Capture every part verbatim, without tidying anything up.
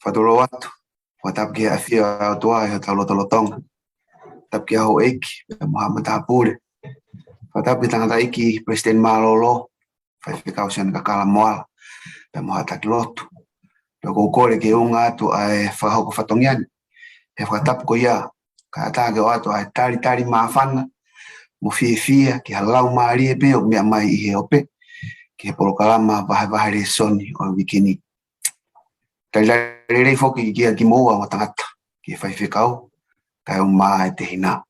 Fakatulou atu. Fakatapu ki he ʻafio ʻa e ʻOtua ʻi hotau lotolotonga. Tapu ki he houʻeiki, pea mo haʻa matāpule. Fakatapu ki he tangataʻeiki Palesiteni Mālōlō, Faifekau Sione Kakala Moala, pea mo haʻa taki lotu. Pea ʻoku ou kole ke ʻunga atu ʻa e fakahoko fatongia ni he fakatapu ko ia, kae ʻatā ke ʻoatu ʻa e talitali māfana mo fiefia ki ha laumālie pē ʻoku meʻa mai ʻi he ope, ki he polokalama vahevahe lēsoni ʻo e uike ni. Talitali lelei foki kia kimoua ongo tangata, ki he faifekau, kae ʻumaʻā e tehina.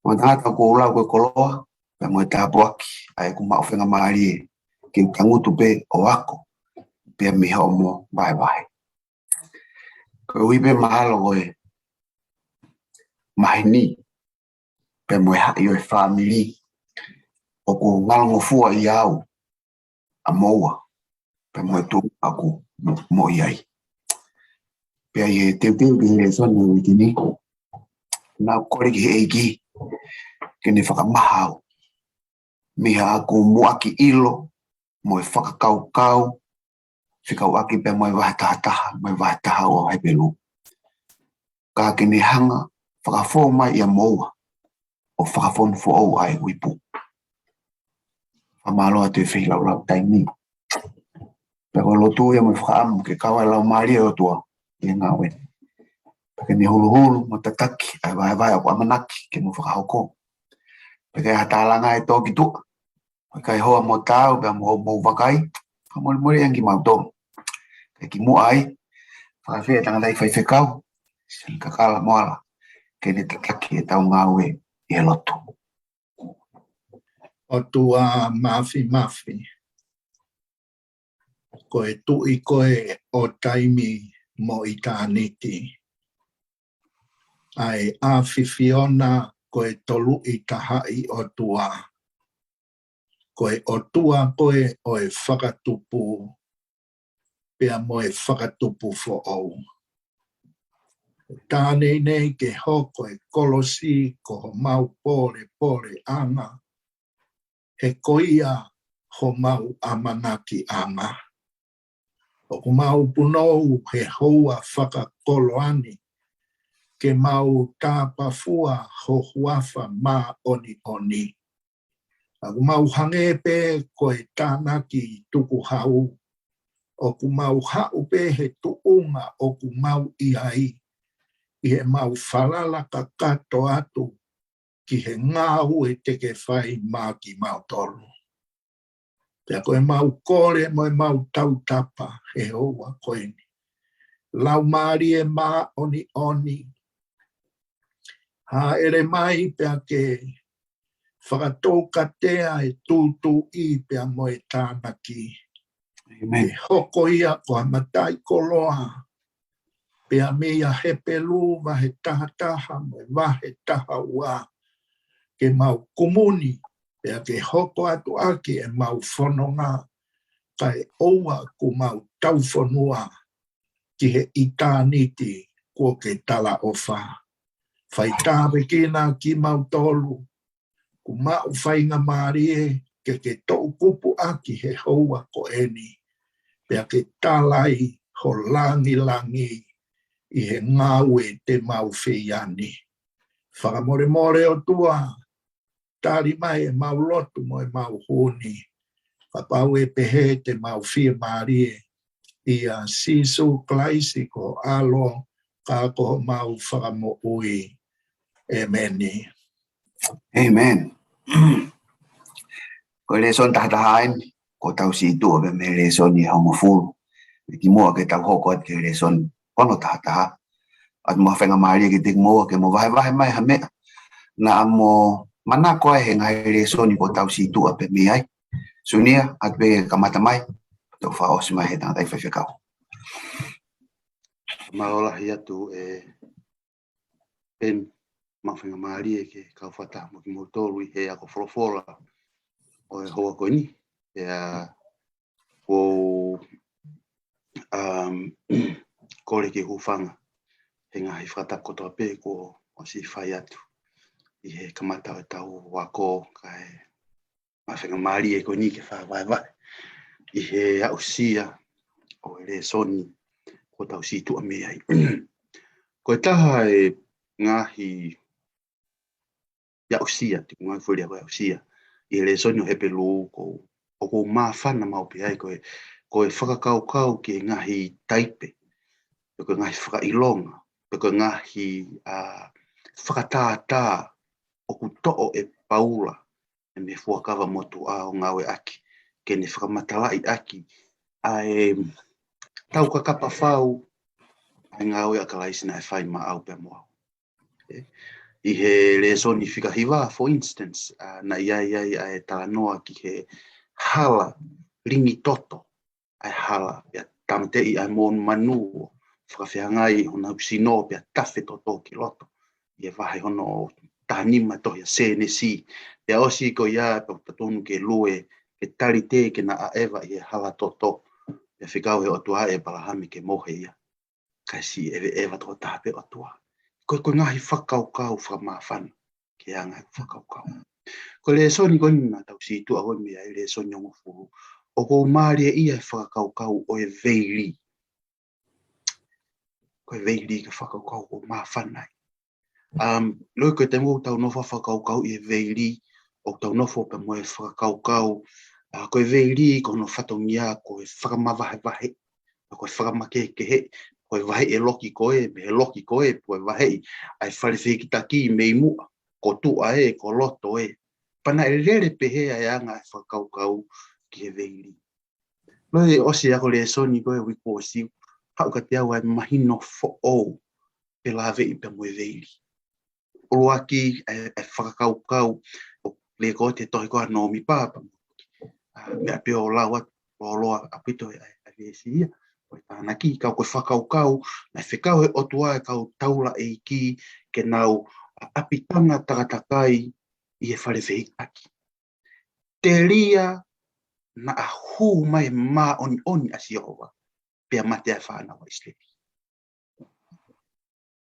Ongo tangata, ʻoku ou lau ko e koloa, pea mo e tāpuaki ʻa ʻeku maʻu faingamālie ke u tangutu pē ʻo ako, pea mei hoʻomo vahevahe. Koeʻuhi pē mahalo ko e maheni, pea mo e haʻi ʻo e fāmili, ʻoku ngalongofua ʻia au ʻa moua, pea mo e tuʻunga ʻoku mo, moʻui ai. Pea ʻi he teuteu ki he lēsoni ʻo e uike ni, naʻá ku kole ki he ʻEiki ke ne fakamaha au mei haʻaku muʻaki ʻilo mo e fakakaukau, fekauʻaki pea mo e vahe taha taha, mo e vahe taha ua ʻo Hepelū. Ka ke ne hanga fakafou mai ʻia moua, ʻo fakafonu foʻou ʻa e uipu. Fakamālō atu e feilaulau taimi. Pea ko e lotu ia mo e fakaʻamu ke kau ʻa e Laumālie ʻo e ʻOtua ʻi he ngāue ni. Pea ke ne huluhulu mo tataki ʻa e vahevahe ʻoku ʻamanaki ke mo fakahoko. Pea ke ʻi ai ha tālanga ʻe tō ki tuʻa, ʻoku ʻikai hoa mo taau pea mo hoʻomou vakai, fakamolemole ange kimautolu. Kae kimuʻa ai, fakaafeʻi e tangataʻeiki faifekau, Sione Kakala Moala, ke ne tataki ʻetau ngāue ʻi he lotu. ʻOtua Māfimafi, ko e Tuʻi koe ʻo taimi mo ʻitāniti. ʻA e ʻAfifiona ko e Toluʻi Tahaʻi ʻOtua. Ko e ʻOtua koe ʻo e fakatupu, pea mo e fakatupu foʻou. Tā nei nei ke hoko e kolosi ko homau pōlepōleʻanga, he ko ia homau ʻamanakiʻanga. ʻOku mau punou he houa fakakoloa ni, ke mau tāpafua ho huafa māʻoniʻoni. ʻOku mau hangē pē ko e tānaki tukuhau, ʻoku mau haʻu pē he tuʻunga ʻoku mau ʻi ai, ʻi heʻemau falala kakato atu ki he ngāue te ke fai maʻa kimautolu. Pea ko ʻemau kole mo ʻemau tautapa he houa ko eni, Laumālie Māʻoniʻoni, hāʻele mai pea ke fakatoukatea e tūtuuʻi pea mo e tānaki. ʻĒmeni. Ke hoko ia ko ha mataʻikoloa, pea mei a Hepelū vahe taha taha mo e vahe taha ua, ke mau kumuni, pea ke hoko atu ʻaki ʻemau fononga, kae ʻoua kuo mau taufonua ki he ʻitāniti kuo ke talaʻofa. Fai tāpuekina kimautolu, kuo mau faingamālie ke ke toʻukupu ʻaki he houa ko eni, pea ke tala ai ho langilangi ʻi he ngāue te mau fai ni. Fakamolemole ʻOtua, tali mai ʻemau lotu mo ʻemau hū ni. Kapau ʻe pehē te mau fiemālie, ʻia Sīsū Kalaisi ko ho ʻAlo, ka ko homau Fakamoʻui. ʻĒmeni. ʻĒmeni. Ko e lēsoni taha taha eni, kuo tau sītuʻa pē mei he lēsoni ʻe hongofulu. Pea kimuʻa ke tau hoko atu ki he lēsoni ono taha taha, ʻoatu mo ha faingamālie kiate kimoua ke mo vahevahe mai ha meʻa naʻa mo manako ai he ngaahi lēsoni kuo tau sītuʻa pē mei ai. Sunia, ʻoatu pē ke kamata mai, tau fakaʻosi mai he tangataʻeiki faifekau. Mālō lahi atu ē, pea maʻu faingamālie ke kau fakataha mo kimoutolu ʻi he ako folofola ʻo e houa ko eni. Pea ʻoku ou, um, kole ke hūfanga he ngaahi fakatapu kotoa pē kuo ʻosi fai atu ʻi he kamata ʻo ʻetau ako, kae maʻu faingamālie ko eni ke fakavahevahe ʻi he aʻusia ʻo e lēsoni ko tau situʻa mei ai. Ko e taha e ngaahi aʻusia, te u ngaahi fuli ko e aʻusia ʻi he lēsoni ʻo Hepelū, ko, ʻoku ou māfana maʻu pē ai, ko e, ko e fakakaukau ki he ngaahi taipe, pe ko e ngaahi fakaʻilonga, pe ko e ngaahi, ā, fakatātā ʻoku toʻo ʻe Paula ʻi he fuakava motuʻa ʻo ngāueʻaki, ke ne fakamatalaʻi ʻaki ʻa e taukakapa fau ʻa e ngāue ʻa Kalaisi naʻe fai maʻau pea mo au. ʻE, ʻi he lēsoni fika hiva, for instance, ā, naʻe ʻi ai ʻa e talanoa ki he hala lingi toto, ʻa e hala, pea tāmateʻi ʻa e monumanu ʻo fakafeangai honau sino pea tafe toto ki loto. ʻI he vahe hono taha nima tohi ʻa Sēnesi. Pea ʻosi ko ia, pea totonu ke lue, ke tali tē ke na ʻaʻeva ʻi he hala toto. Pea fekau ʻe he ʻOtua ʻe ʻĒpalahame ke mohe ia. Kae siʻi ʻeveʻeva tokotaha pē ʻOtua. Ko e, ko e ngaahi fakakaukau fakamāfana ki he anga e fakakaukau. Ko e lēsoni ko eni naʻa tau situʻa ko eni mei ai, lēsoni hongofulu. ʻOku ou mālieʻia he fakakaukau ʻo e veili. Ko e veili ko e fakakaukau ʻoku ou māfana ai. Um, loi ko e taimi ʻoku tau nofo fakakaukau ʻi he veili, ʻoku tau nofo pē mo e fakakaukau, ā, ko e veili ko hono fatongia ko e fakamavahevahe, ko e fakamakehekehe, ko e vaheʻi e loki ko ē, mei he loki ko ē, ko e vaheʻi ʻa e fale fehikitaki mei muʻa, ko tuʻa ē, ko loto ē. Pea naʻe lele pehē ʻa e anga e fakakaukau ki he veili. Loi ʻosi ʻa e ako lēsoni ko e uike kuo ʻosi, haʻu kiate au ʻa e mahino foʻou, pea lave ai pea mo e veili. ʻUluaki, ʻa e, ʻa e fakakaukau, ʻoku lēkooti he tohi ko ē ʻa Nōmipa, pea mo, ā, meʻa pē ʻo lau atu, lōloa ʻaupito ʻa e, ʻa e veesi ia, ko e tānaki, ka ko e fakakaukau, naʻe fekau ʻe he ʻOtua e kau taulaʻeiki, ke nau, ā, ʻapitanga takatakai ʻi he fale fehikitaki. Telia naʻa hū mai e māʻoniʻoni ʻa Sihova, pea mate ʻa e fānau ʻa ʻIsileli.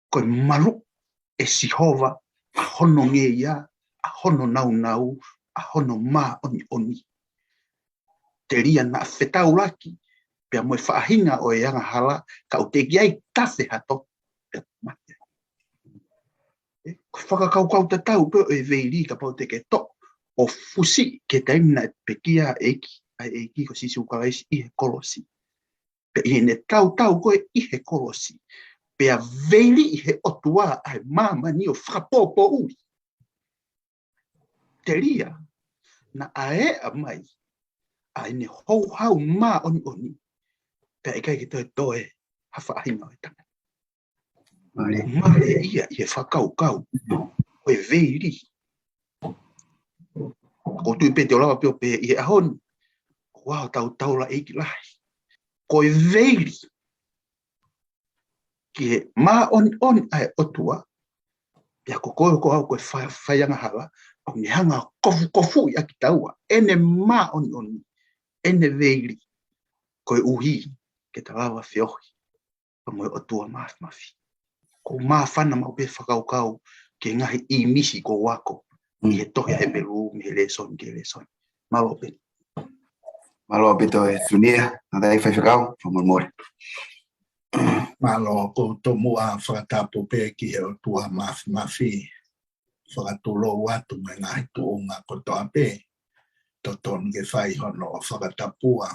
Ko e maluʻi ʻe Sihova ʻa hono ngeia, ʻa hono nāunau, ʻa hono māʻoniʻoni. Telia naʻa fetaulaki pea mo e faʻahinga ʻo e angahala, ka ʻoku teʻeki ai tafe ha toto, pea mate. ʻE, ko e fakakaukau tatau pē ʻo e veili kapau te ke toʻo ʻo fusi ki he taimi naʻe pekia ʻa e ʻEiki, ʻa e ʻEiki ko Sīsū Kalaisi ʻi he kolosi. Pea ʻi heʻene tautau ko ē ʻi he kolosi, pea veiliʻi ʻe he ʻOtua ʻa e māmani ʻo fakapōpōʻuli. Telia naʻa ʻeʻa mai ʻa ʻene houhau māʻoniʻoni, pea ʻikai ke toe toe ha faʻahinga ʻo e tangata. Mālie. Mālie ia ʻi he fakakaukau ʻo e veili. ʻOku ou tui pē te u lava pē ʻo pehē ʻi he ʻaho ni, ʻoku ʻi ai hotau taulaʻeiki lahi, ko e veili ki he māʻoniʻoni ʻa e ʻOtua, pea ko koe ko au ko e fa-, faiangahala, ʻoku ne hanga ʻo kofukofuʻi ʻa kitaua, ʻene māʻoniʻoni, ʻene veili, koeʻuhi ke ta lava feohi pea mo e ʻOtua Māfimafi. ʻOku ou māfana maʻu pē he fakakaukau ki he ngaahi ʻīmisi ʻoku ou ako ʻi he tohi ʻa Hepelū, mei he lēsoni ki he lēsoni. Mālō pē. Mālō pē toe Sunia, naʻa tau faifekau, fakamolemole. Mālō, ʻoku ou tomuʻa fakatapu pē ki he ʻOtua Māfimafi, fakatulou atu mo e ngaahi tuʻunga kotoa pē, totonu ke fai hono fakatapua.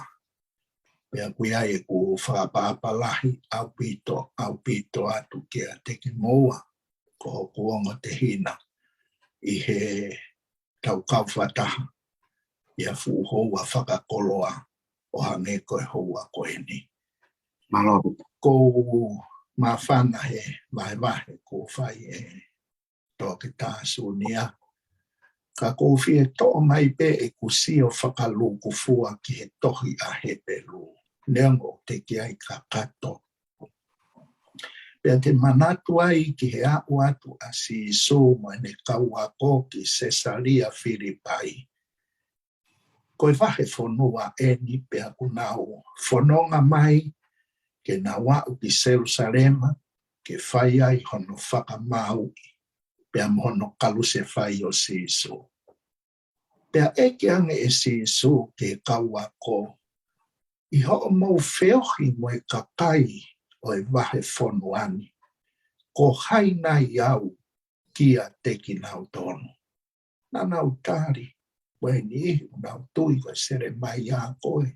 Pea ʻoku ʻi ai ʻeku fakaʻapaʻapa lahi ʻaupito, ʻaupito atu kiate kimoua, ko hoku ongo tehina ʻi he tau kau fakataha ʻi he fuʻu houa fakakoloa ʻo hangē ko e houa ko eni. Mālō. ʻOku ou māfana he vahevahe kuo fai ʻe Toketā Sunia. Ka ʻoku ou fie toʻo mai pē ʻeku sio fakalūkufua ki he tohi ʻa Hepelū, neongo ʻoku teʻeki ai kakato. Pea te manatu ai ki he aʻu atu ʻa Sīsū mo ʻene kau ako ki Sesalia Filipai. Ko e vahefonua eni pea ʻoku nau fononga mai ke nau aʻu ki Selusalema, ke fai ai hono fakamāuʻi, pea mo hono kalusefai ʻo Sīsū. Pea ʻeke ange ʻe Sīsū ki he kau ako, ʻi hoʻomou feohi mo e kakai ʻo e vahefonua ni, ko hai nai au kiate kinautolu? Naʻa nau tali, ko e niʻihi ʻoku nau tui ko Selemaia koe,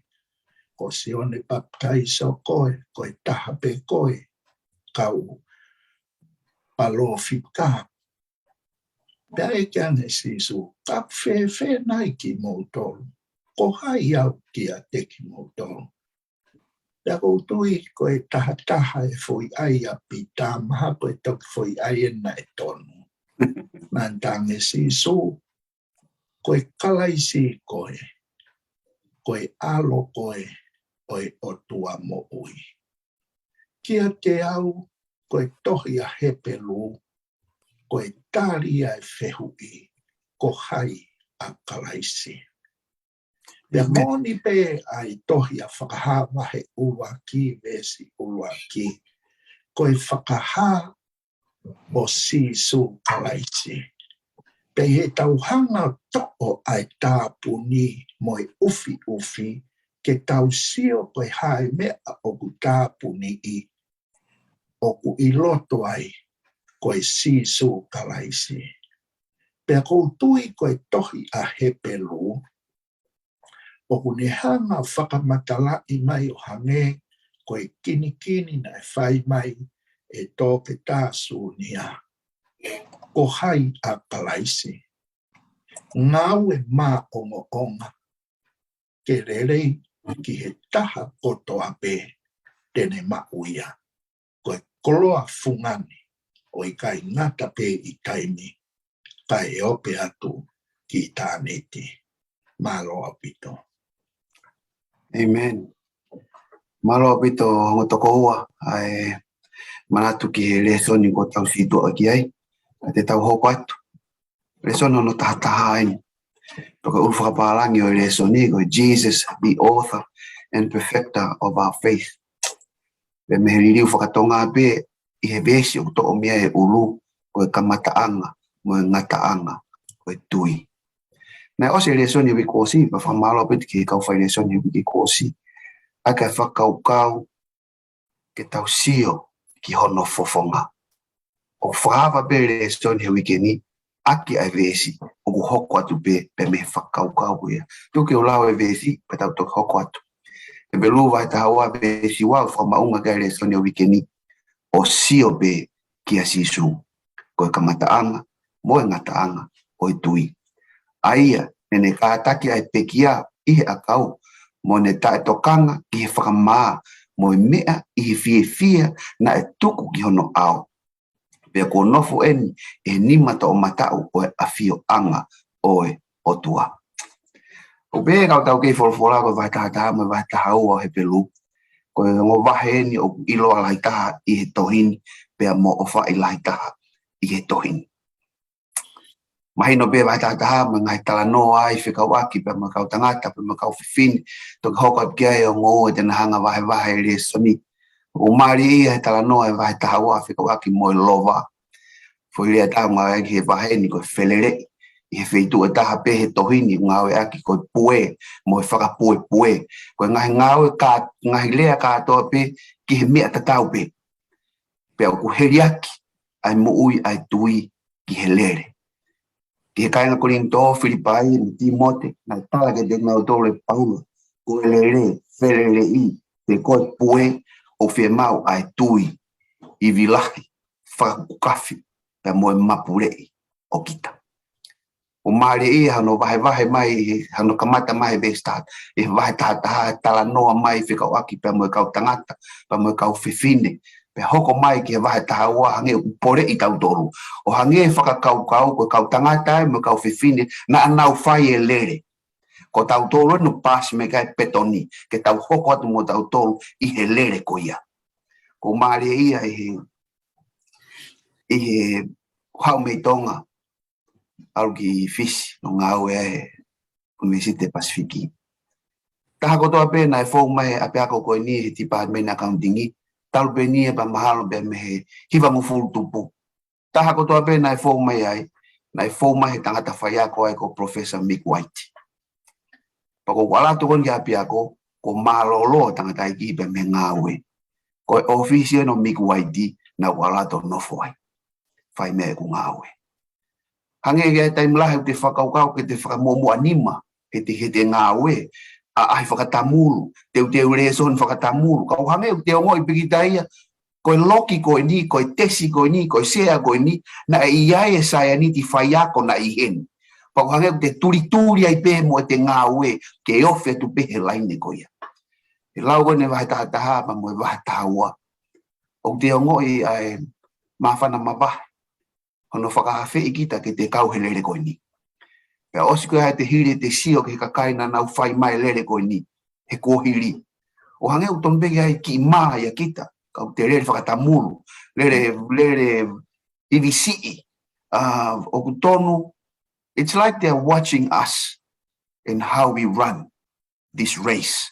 ko Sione Papitaiso koe, ko e taha pē ko e kau palōfita. Pea ʻeke ange ʻe Sīsū, ka fēfē nai kimoutolu? Ko hai au kiate kimoutolu? Pea ʻoku ou tui ko e taha taha e foʻi ʻai ʻa Pita, mahalo ko e toki foʻi ʻai ena ʻe tonu. Naʻa ne talaange, Sīsū, ko e Kalaisi koe, ko e ʻAlo koe ʻo e ʻOtua moʻui. Kiate au, ko e tohi ʻa Hepelū, ko e tali ʻa e fehuʻi, ko hai ʻa Kalaisi? Pea moʻoni pē ʻa e tohi ʻa Fakahā vahe ʻuluaki, veesi ʻuluaki, ko e fakahā ʻo Sīsū Kalaisi. Pea ʻi heʻetau hanga ʻo toʻo ʻa e tāpuni mo e ʻufiʻufi, ke tau sio ko e hā e meʻa ʻoku tāpuniʻi, ʻoku ʻi loto ai ko e Sīsū Kalaisi. Pea ʻoku ou tui ko e tohi ʻa Hepelū, ʻoku ne hanga ʻo fakamatalaʻi mai ʻo hangē ko e kinikini naʻe fai mai ʻe Tōketā Sūnia. Ko hai ʻa Kalaisi? Ngāue maʻongoʻonga ke lelei ki he taha kotoa pē te ne maʻu ia. Ko e koloa fungani ʻo ʻikai ngata pē ʻi taimi, kae ope atu ki ʻitāniti. Mālō ʻaupito. ʻĒmeni. Mālō ʻaupito, ongo tokoua, ʻa e manatu ki he lēsoni kuo tau situʻa ki ai, ka te tau hoko atu. Lēsoni hono taha taha eni. Pea ko e ʻulu fakapālangi ʻo e lēsoni, ko e Jesus, the author and perfecter of our faith. Pea mei he liliu fakatonga pē ʻi he veesi ʻoku toʻo mei ai e ʻulu, ko e kamataʻanga mo e ngataʻanga ʻo e tui. Naʻe ʻosi e lēsoni he uike kuo ʻosi, pea fakamālō ʻaupito ki he kau fai lēsoni he uike kuo ʻosi. ʻA e fakakaukau ke tau sio ki hono fofonga. ʻOku fakaava pē lēsoni he uike ni, ʻaki ʻa e veesi, ʻoku hoko atu pē, pē mei he fakakaukau ko ia. Tuku ke u lau e veesi, pea tau toki hoko atu. Hepelū vahe taha ua veesi ua, ʻoku fakamaʻunga ki ai e lēsoni he uike ni. ʻO sio pē kia Sīsū. Ko e kamataʻanga, mo e ngataʻanga, ʻo e tui. ʻA ia, naʻa ne kātaki ʻa e pekia ʻi he ʻakau, mo ne taʻetokanga ki he fakamā, mo e meʻa ʻi he fiefia naʻe tuku ki hono ʻao. Pea kuo nofo eni ʻi he nima toʻomataʻu ʻo e ʻafioʻanga ʻo e ʻOtua. ʻOku pehē ka tau kei folofola ko e vahe taha taha mo e vahe taha ua ʻo Hepelū. Ko e ongo vahe eni ʻoku ʻiloa lahi taha ʻi he tohi ni, pea mo ʻofaʻi lahi taha ʻi he tohi ni. Mahino pē vahe taha taha mo e ngaahi talanoa ʻi fekauʻaki pea mo e kau tangata, pea mo e kau fefine, toki hoko atu ki ai e ongo ua te na hanga vahevahe e lēsoni. ʻOku mālie ia he talanoa e vahe taha ua fekauʻaki mo e lova. Foʻi lea ʻe taha ʻoku ngāueʻaki he vahe ni ko e feleleʻi. ʻI he feituʻu ʻe taha pē he tohi ni ʻoku ngāueʻaki ko e pue, mo e fakapuepue. Ko e ngaahi ngāue ka, ngaahi lea kātoa pē ki he meʻa tatau pē. Pea ʻoku heliaki ʻa e moʻui ʻa e tui ki he lele. Ki he kāinga Kolinitō, Filipai, mo Tīmote, naʻe tala kiate kinautolu ʻe Paula, ko e lele, feleleʻi, pe ko e pue, ʻoku fiemaʻu ʻa e tui, ivi lahi, fakakukafi, pea mo e mapuleʻi ʻo kita. ʻOku mālie ia hano vahevahe mai, hano kamata mai he veesi taha, he vahe taha taha, talanoa mai fekauʻaki pea mo e kau tangata, pea mo e kau fefine, pea hoko mai ki he vahe taha ua hangē ʻoku poleʻi tautolu. ʻO hangē fakakaukau ko e kau tangata ē mo e kau fefine naʻa nau fai e lele. Ko tautolu ē naʻa nau paasi mai ki ai e petoni, ke tau hoko atu mo tautolu ʻi he lele ko ia. ʻOku mālie ia ʻi he, ʻi he haʻu mei Tonga, ʻalu ki Fisi, ʻo ngāue ai he ʻUnivēsiti Pasifiki. Taha kotoa pē naʻe fou mai he ʻapiako ko eni he Department Accounting, talu pē eni ʻe pea mahalo pē mei he hivangofulu tupu. Taha kotoa pē naʻe fou mai ai, naʻe fou mai he tangata faiako ai ko Professor Mick White. Pea ko ʻeku ʻalu atu ko eni ki he ʻapiako, kuo mālōlō tangataʻeiki pea mei he ngāue. Ko ʻo e ʻōfisi ʻo Miki Uaiti, naʻa ku ʻalu atu ʻo nofo ai. Fai mai ʻeku ngāue. Hangē ko e taimi lahi ʻoku te fakakaukau ke te fakamuʻomuʻa nima, he te, he te ngāue, ʻaʻahi fakatamulu, teuteu lēsoni fakatamulu. Ka ʻoku hangē ʻoku te ongoʻi pē kita ia, ko e loki ko eni, ko e tesi ko eni, ko e sea ko eni, naʻe ʻi ai e saianiti faiako naʻe ʻi heni. Pea ʻoku hangē ʻoku te tulituli ai pē mo e te ngāue, ke ofi atu pē he laine ko ia. He lau ko eni vahe taha taha, pea mo e vahe taha ua. ʻOku te ongoʻi ʻa e māfana mavahe. Hono fakaafeʻi kita ke te kau he lele ko eni. Pea ʻosi ko ia te hili te sio ki he kakai naʻa nau fai mai lele ko eni. He kuo hili. ʻO hangē ʻoku tonu pē ke ʻai kiʻi mā ia kita. Kau te lele fakatamulu. Lele, lele ivisiʻi. Uh, ʻoku tonu. It's like they're watching us and how we run this race.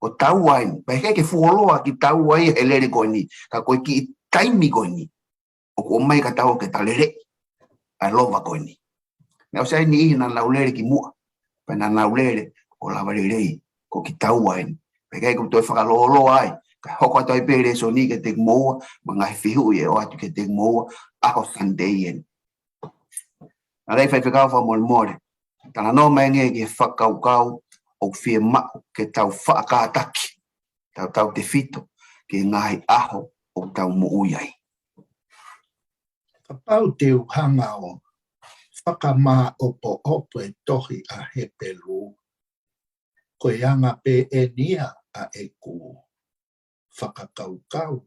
ʻO taua eni. Pea ʻikai ke fuoloa ki taua ia he lele ko eni. Ka ko e kiʻi taimi ko eni. ʻOku ʻomai ka tau ke ta lele, ʻa e lova ko eni. Naʻe ʻosi ʻi ai e niʻihi naʻa nau lele ki muʻa, pea naʻa nau lele, ʻo lava lelei, ko kitaua eni. Pea ʻikai ke u toe fakalōloa ai, ka hoko atu ai pē lēsoni kiate kimoua, mo e ngaahi fehuʻi ʻe ʻoatu kiate kimoua, ʻaho Sunday eni. Naʻa lei faifekau fakamolemole, talanoa mai angē ki he fakakaukau, ʻoku fiemaʻu, ke tau faʻa kātaki, tau tautefito, ki he ngaahi ʻaho, ʻoku tau moʻui ai. Kapau te u hanga ʻo fakamāʻopoʻopo e tohi ʻa Hepelū, ko e anga pē eni ia ʻa ʻeku fakakaukau.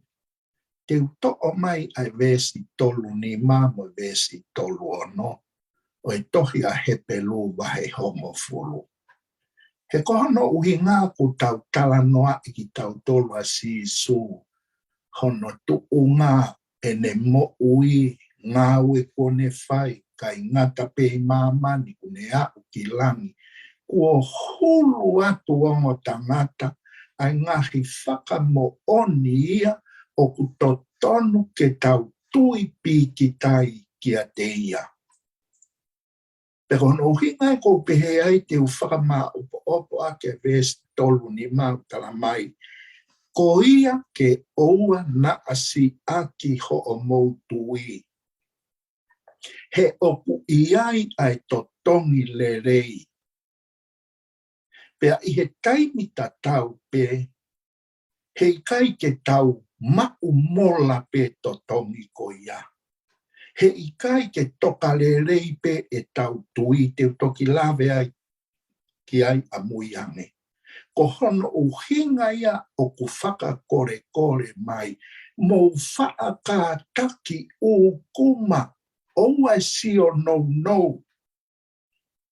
Te u toʻo mai ʻa e veesi tolu nima mo e veesi tolu ono, ʻo e tohi ʻa Hepelū vahe hongofulu. He ko hono ʻuhinga ʻoku tau talanoaʻi kitautolu ʻa Sīsū, hono tuʻunga ʻene moʻui, ngāue kuo ne fai, ʻikai ngata pē ʻi māmani kuo ne aʻu ki langi. Kuo hulu atu ongo tangata, ʻa e ngaahi fakamoʻoni ia ʻoku totonu ke tau tui pīkitai kiate ia. Pea ko hono ʻuhinga ia ʻoku ou pehē ai te u fakamāʻopoʻopo ʻaki e veesi tolu nima ʻoku tala mai. Ko ia ke ʻoua naʻa siʻaki hoʻomou tui. He ʻoku ʻi ai ʻa e totongi lelei. Pea ʻi he taimi tatau pē, he ʻikai ke tau maʻu mola pē totongi ko ia. He ʻikai ke toka lelei pē ʻetau tui, te u toki lave ai ki ai ʻamui ange. Ko hono ʻuhinga ia ʻoku fakakolekole mai, mou faʻa kātaki ʻūkuma, ʻoua ʻe sio nounou.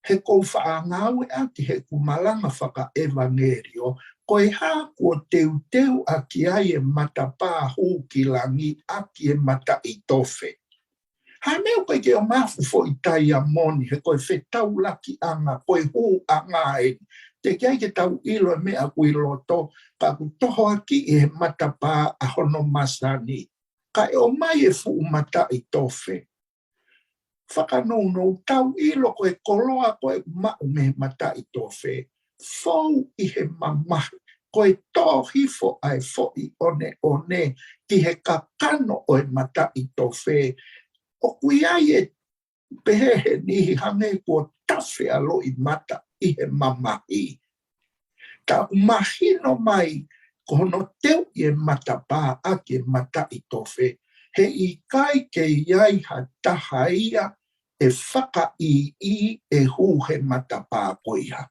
He ʻoku ou faʻa ngāueʻaki heʻeku malanga fakaʻevangelio, ko e hā kuo teuteu ʻaki ai e matapā hū ki langi ʻaki e mataʻitofe. Hā e meʻa ʻoku ʻikai ke ʻomai ha fuʻu foʻi taiamoni, he ko e fetaulakiʻanga, ko e hūʻanga eni. Teʻeki ai ke tau ʻilo e meʻa ʻoku ʻi loto, ka ʻoku tohoakiʻi ʻe he matapā ʻa hono masani. Kae ʻomai e fuʻu mataʻitofe. Fakanounou, tau ʻilo ko e koloa ko ē ʻoku maʻu mei he mataʻitofe, fou ʻi he mamahi, ko e tō hifo ʻa e foʻi ʻoneʻone ki he kakano ʻo e mataʻitofe. ʻOku ʻi ai e pehē he niʻihi hangē kuo tafe ʻa loʻimata ʻi he mamahi. Ka ʻoku mahino mai, ko hono teuʻi e matapā ʻaki e mataʻitofe, he ʻikai ke ʻi ai ha taha ia ʻe fakaʻiʻi ʻe hū he matapā ko ia.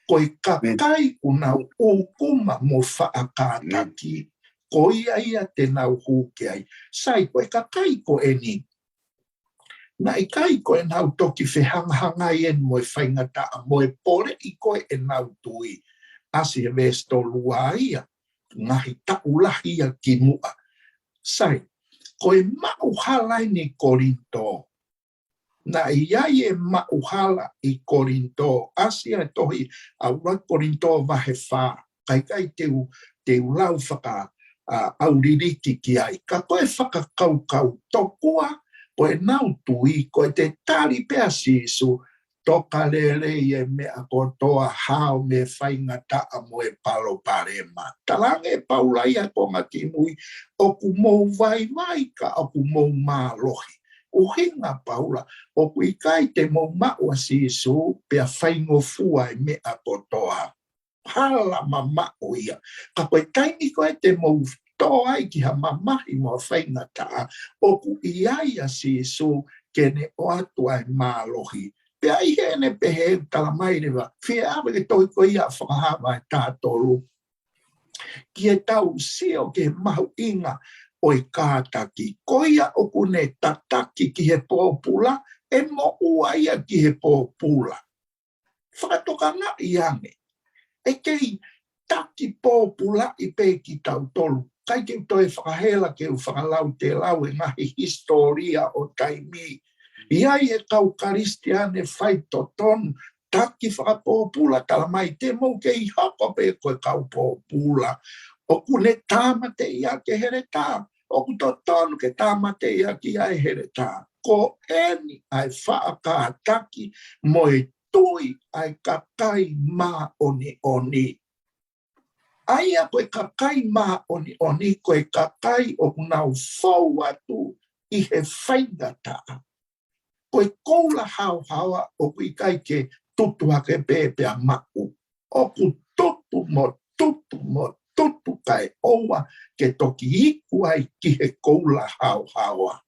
Ko e kakai ʻoku nau ʻūkuma mo faʻa kātaki, ko ia ia te nau hū ki ai. Sai, ko e kakai ko eni, naʻe ʻikai ko ʻenau toki fehangahangai eni mo e faingataʻa mo e poleʻi ko ē ʻenau tui. ʻAsi he veesi tolu ua ia, ngaahi taʻu lahi ia ki muʻa. Sai, ko e maʻuhala eni ʻi Kolinitō. Naʻe ʻi ai e maʻuhala ʻi Kolinitō, ʻasi ʻa e tohi ʻa ʻuluaki Kolinitō vahe fā, kae ʻikai te u, te u lau faka, ʻa, ʻauliliki ki ai. Ka ko e fakakaukau tokua, ko ʻenau tui, ko e te tali pē ʻa Sīsū, toka lelei e meʻa kotoa, hao mei he faingataʻa mo e palopalema. Talaange ʻe Paula ia ko ngā kimui, ʻoku mou vaivai ka ʻoku mou mālohi. ʻUhinga Paula, ʻoku ʻikai te mou maʻu ʻa Sīsū, pea faingofua e meʻa kotoa. Hala mamaʻo ia. Ka ko e taimi ko ē te mou tō ai ki ha mamahi mo ha faingataʻa, ʻoku ʻi ai ʻa Sīsū ke ne ʻoatu ʻa e mālohi. Pea ʻi heʻene pehē ʻoku talamai leva, fie ʻave ke tohi ko ia ʻa Fakahā vahe taha tolu. Ke tau sio ki he mahuʻinga ʻo e kātaki. Ko ia ʻoku ne tataki ki he pōpula, ʻe moʻua ia ki he pōpula. Fakatokangaʻi ange. ʻE kei taki pōpulaʻi pē kitautolu. ʻIkai ke u toe fakahela ke u fakalautelau e ngaahi hisitōlia ʻo taimi. ʻI ai e kau Kalisitiane faitotonu, taki fakapōpula, talamai te mou kei hoko pē ko e kau pōpula. ʻOku ne tāmateʻi ʻa e heletā. ʻOku totonu ke tāmateʻi ʻa e heletā. Ko eni ʻa e faʻa kātaki mo e tui ʻa e kakai māʻoniʻoni. ʻA ia ko e kakai māʻoniʻoni, ko e kakai ʻoku nau fou atu ʻi he faingataʻa. Ko e koula haohaoa ʻoku ʻikai ke tutu hake pē pea maʻu. ʻOku tutu mo tutu mo tutu kae ʻoua ke toki iku ai ki he koula haohaoa.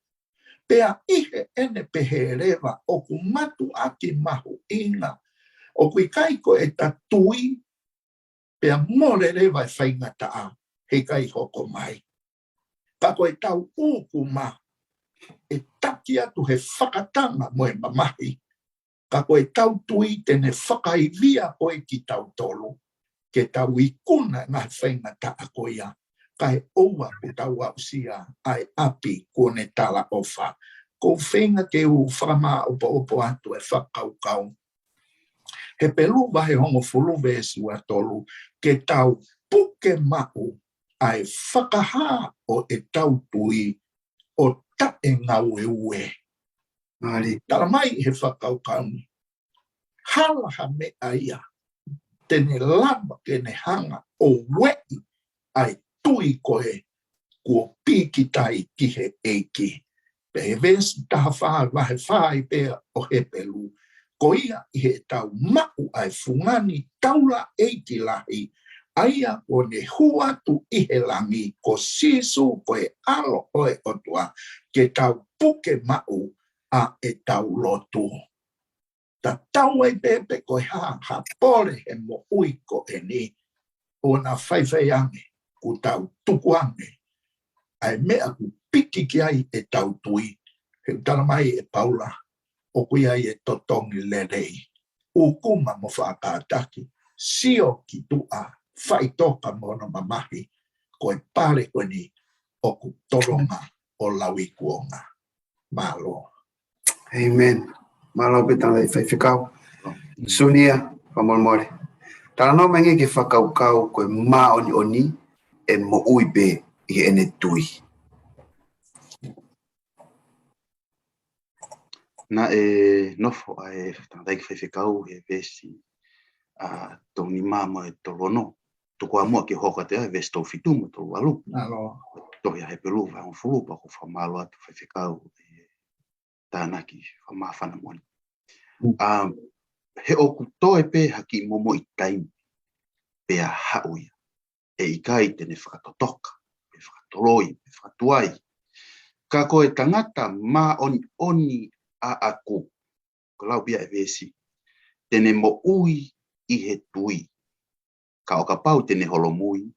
Pea ʻi heʻene pehē leva ʻoku mātuʻaki mahuʻinga. ʻOku ʻikai ko ʻeta tui, pea mole leva e faingataʻa, heʻikai hoko mai. Ka ko ʻetau ʻūkuma, ʻe taki atu he fakatanga mo e mamahi. Ka ko ʻetau tui te ne fakaivia ko ē kitautolu, ke tau ikuna e ngaahi faingataʻa ko ia, kae ʻoua ke tau aʻusia ʻa e ʻapi kuo ne talaʻofa. Ko e feinga ke u fakamāʻopoʻopo atu e fakakaukau. Hepelū vahe hongofulu veesi ua tolu, ke tau puke maʻu ʻa e fakahā ʻo ʻetau tui ʻo taʻengaueue. Mālie. Talamai he fakakaukau ni, hala ha meʻa ia te ne lava ke ne hanga ʻo ueʻi ʻa e tui ko ē kuo pīkitai ki he ʻEiki. Pea he veesi taha fā, vahe fā ʻi pē ʻo Hepelū. Ko ia ʻi heʻetau maʻu ʻa e fungani taulaʻeiki lahi, ʻa ia kuo ne hū atu ʻi he langi, ko Sīsū ko e ʻAlo ʻo e ʻOtua, ke tau puke maʻu ʻa ʻetau lotu. Tatau ai pē pe ko e hā ha pole he moʻui ko eni, ʻoua naʻa faifai ange, kuo tau tuku ange ʻa e meʻa kuo piki ki ai ʻetau tui. He ʻoku talamai ʻe Paula, ʻoku ʻi ai e totongi lelei. ʻUkuma mo faʻa kātaki, sio ki tuʻa, faʻitoka mo hono mamahi, ko e pale ko eni ʻoku tolonga ʻo lauikuonga. Mālō. ʻĒmeni. Mālō pē tangataʻeiki faifekau. Sunia, fakamolemole. Talanoa mai angē ki he fakakaukau ko e māʻoniʻoni ʻe moʻui pē ʻi heʻene tui. Naʻe nofo ʻa e tangataʻeiki faifekau he veesi, ʻa, tolu nima mo e tolu ono. Tuku ā muʻa ke hoko atu ʻa e veesi tolu fitu mo e tolu valu. Mālō. Tohi ʻa Hepelū vahe hongofulu, pea ʻoku ou fakamālō atu faifekau e tānaki fakamāfana moʻoni. Mm. ʻA, he ʻoku toe pē ha kiʻi momoʻi taimi pea haʻu ia. ʻE ʻikai te ne fakatotoka, pe fakatoloi, pe fakatuai. Ka ko e tangata māʻoniʻoni ʻaʻaku, ko e lau pē ia e veesi, te ne moʻui ʻi he tui. Ka ʻo kapau te ne holomui,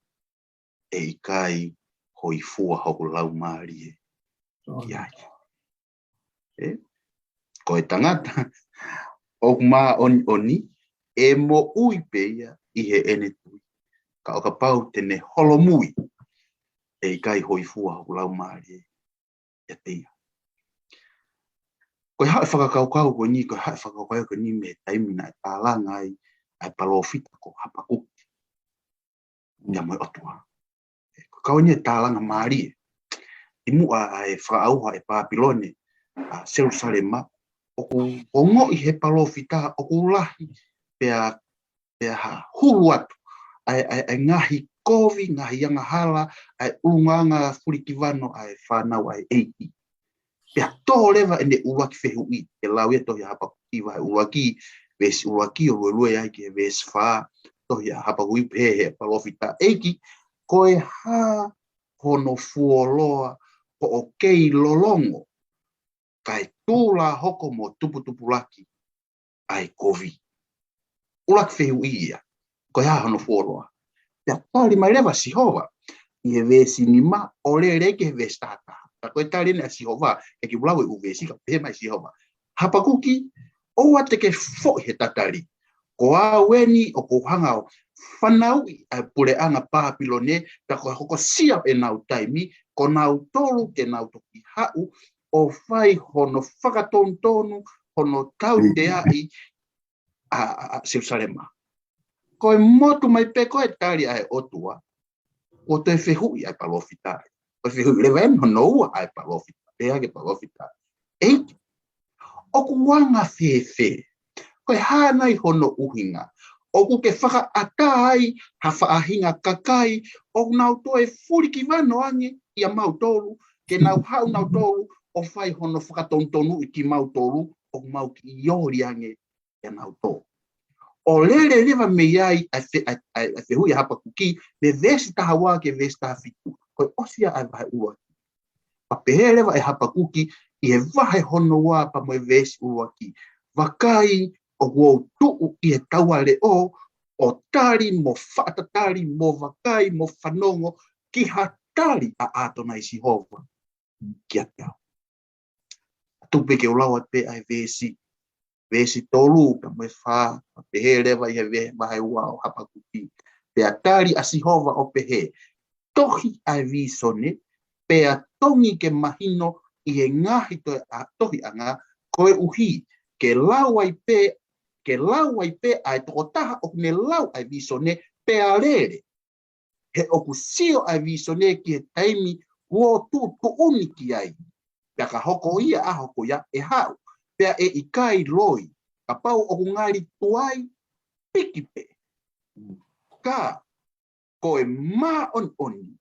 ʻe ʻikai hōifua hoku laumālie ki ai. ʻE? Ko e tangata ʻoku māʻoniʻoni, ʻe moʻui pē ia ʻi heʻene tui. Ka ʻo kapau te ne holomui, ʻe ʻikai hōifua hoku laumālie ʻiate ia. Ko e hā e fakakaukau ko eni, ko e hā e fakakaukau ko eni mei he taimi naʻe tālanga ai ʻa e palōfita ko Hapakuki ia mo e ʻOtua. Ko e kau eni e tālanga mālie. ʻI muʻa ʻa e fakaʻauha ʻe Pāpilone ʻa Selusalema, ʻoku ongoʻi he palōfita ʻoku lahi, pea, pea hulu atu ʻa e, ʻa e, ʻa e ngaahi kovi, ngaahi angahala, ʻa e ʻulungaanga fulikivanu ʻa e fānau ʻa e ʻEiki. Pea tō leva ʻene ʻuluaki fehuʻi, ʻe lau ia tohi ʻa Hapakuki vahe ʻuluaki, veesi ʻuluaki ʻo luelue ai ki he veesi fā, tohi ʻa Hapakuki, pehē he palōfita: ʻEiki, ko e hā hono fuoloa kuo kei lolongo, kae tula hoko mo tuputupulaki ʻa e kovi? ʻUluaki fehuʻi ia, ko e hā hono fuoloa? Pea tali mai leva Sihova ʻi he veesi nima ʻo lele ki he veesi taha taha. Ka ko e tali eni ʻa Sihova, ʻe kiʻi lau e ʻū veesi ka pehē mai Sihova: Hapakuki, ʻoua te ke foʻi he tatali. Ko au eni ʻoku ou hanga ʻo fanauʻi ʻa e puleʻanga Pāpilone, pea ko e hokosia ʻenau taimi, ko nautolu te nau toki haʻu ʻo fai hono fakatonutonu, hono tauteaʻi ʻa, ʻa, ʻa Selusalema. Ko e motu mai pē ko e tali ʻa e ʻOtua, kuo toe fehuʻi ʻa e palōfita. Ko e fehuʻi leva eni hono ua ʻa e palōfita, pehē ki he palōfita: ʻEiki, ʻoku anga fēfē? Ko e hā nai hono ʻuhinga? ʻOku ke fakaʻatā ai ha faʻahinga kakai ʻoku nau toe fulikivanu ange ʻia mautolu, ke nau haʻu nautolu ʻo fai hono fakatonutonuʻi kimautolu, ʻoku mau kiʻi oli ange ʻia nautolu. ʻO lele leva mei ai ʻa e fe-, ʻa e, ʻa e, ʻa e fehuʻi ʻa Hapakuki, mei he veesi taha ua ki he veesi taha fitu. Ko e ʻosi ia ʻa e vahe ʻuluaki. Pea pehē leva ʻe Hapakuki ʻi he vahe hono ua pea mo e veesi ʻuluaki: Vakai, ʻoku ou tuʻu ʻi he taua leʻo, ʻo tali mo faʻa tatali mo vakai mo fanongo ki ha tali ʻa ʻAtonai Sihova kiate au. Tuku pē ke u lau atu pē ʻa e veesi, veesi tolu pea mo e fā, pehē leva ʻi he ve-, vahe ua ʻo Hapakuki: Pea tali ʻa Sihova ʻo pehē: Tohi ʻa e vīsone, pea tongi ke mahino ʻi he ngaahi toe ʻa-, tohiʻanga, koeʻuhi ke lau ai pē, ke lau ai pē ʻa e tokotaha ʻoku ne lau ʻa e vīsone, pea lele. He ʻoku sio ʻa e vīsone ki he taimi kuo tuʻutuʻuni ki ai. Pea ka hoko ia ʻa e ʻaho ko ia ʻe haʻu, pea ʻe ʻikai loi, kapau ʻoku ngali tuai, piki pē. Ka ko e māʻoniʻoni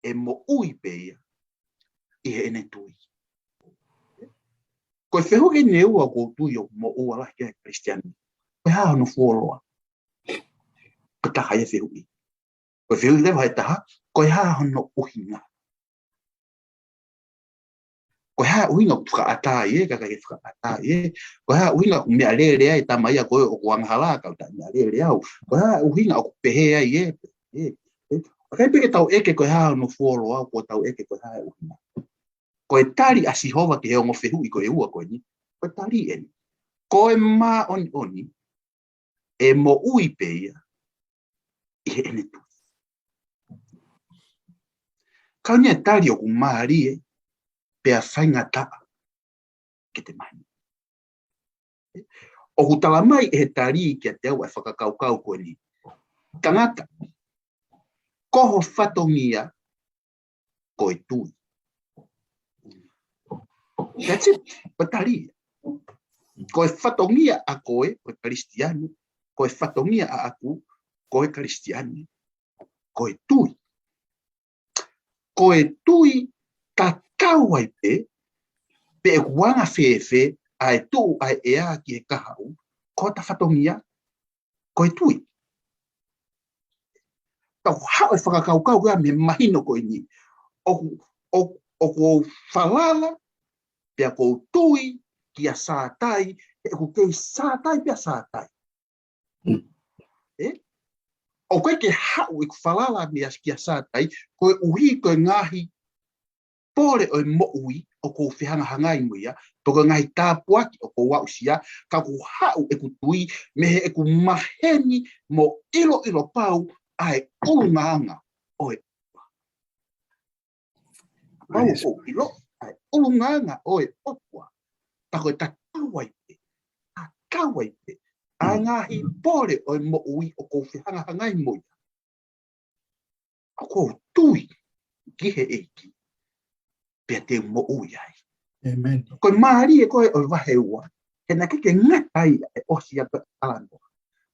ʻe moʻui pē ia ʻi heʻene tui. Ko e fehuʻi eni ʻe ua ʻoku ou tui ʻoku moʻua lahi ki ai e Kalisitiane. Ko e hā hono fuoloa? Ko e taha ia e fehuʻi. Ko e fehuʻi leva ʻe taha, ko e hā hono ʻuhinga? Ko e hā e ʻuhinga ʻoku fakaʻatā ai ē, kae ʻikai ke fakaʻatā ai ē? Ko e hā e ʻuhinga ʻoku meʻalele ai e tama ia ko ē ʻoku angahala, kau taʻe meʻalele au? Ko e hā e ʻuhinga ʻoku pehē ai ē? Ē, ē, ʻoku ʻikai pē ke tau ʻeke ko e hā hono fuoloa, ʻoku tau ʻeke ko e hā e ʻuhinga. Ko e tali ʻa Sihova ki he ongo fehuʻi ko e ua ko eni, ko e tali eni: Ko e māʻoniʻoni ʻe moʻui pē ia ʻi heʻene tui. Ka ʻoku ne tali ʻoku mālie pea faingataʻa ke te mahino. ʻOku tala mai ʻe he tali kiate au ʻa e fakakaukau ko eni: Tangata, ko ho fatongia ko e tui. That's it. Ko e tali ia. Ko e fatongia ʻa koe ko e Kalisitiane, ko e fatongia ʻaʻaku ko e Kalisitiane, ko e tui. Ko e tui, tatau ai pē pe ʻoku anga fēfē ʻa e tuʻu ʻa e ʻea ki he kahaʻu, ko hota fatongia ko e tui. Tau haʻu e fakakaukau ko ia mei he mahino ko eni. ʻOku, ʻoku, ʻoku ou falala, pea ʻoku ou tui kia Sātai, he ʻoku kei Sātai pē ʻa Sātai. Mm. Ē? ʻOku ʻikai ke haʻu ʻeku falala mei ai kia Sātai, koeʻuhi ko e ngaahi pole ʻo e moʻui ʻoku ou fehangahangai mo ia, pe ko e ngaahi tāpuaki ʻoku ou aʻusia, ka ʻoku haʻu ʻeku tui mei heʻeku maheni mo ʻiloʻilo pau ʻa e ʻulungaanga ʻo e ʻOtua. Pau ʻoku ou ʻilo ʻa e ʻulungaanga ʻo e ʻOtua. Pea ko e tatau ai pē, tatau ai pē ʻa e ngaahi pole ʻo e moʻui ʻoku ou fehangahangai mo ia, ʻoku ou tui ki he ʻEiki, pea te u moʻui ai. Amen. Ko e mālie ko ē ʻo e vahe ua, he naʻe ʻikai ke ngata ai e ʻosi ʻa e talanoa.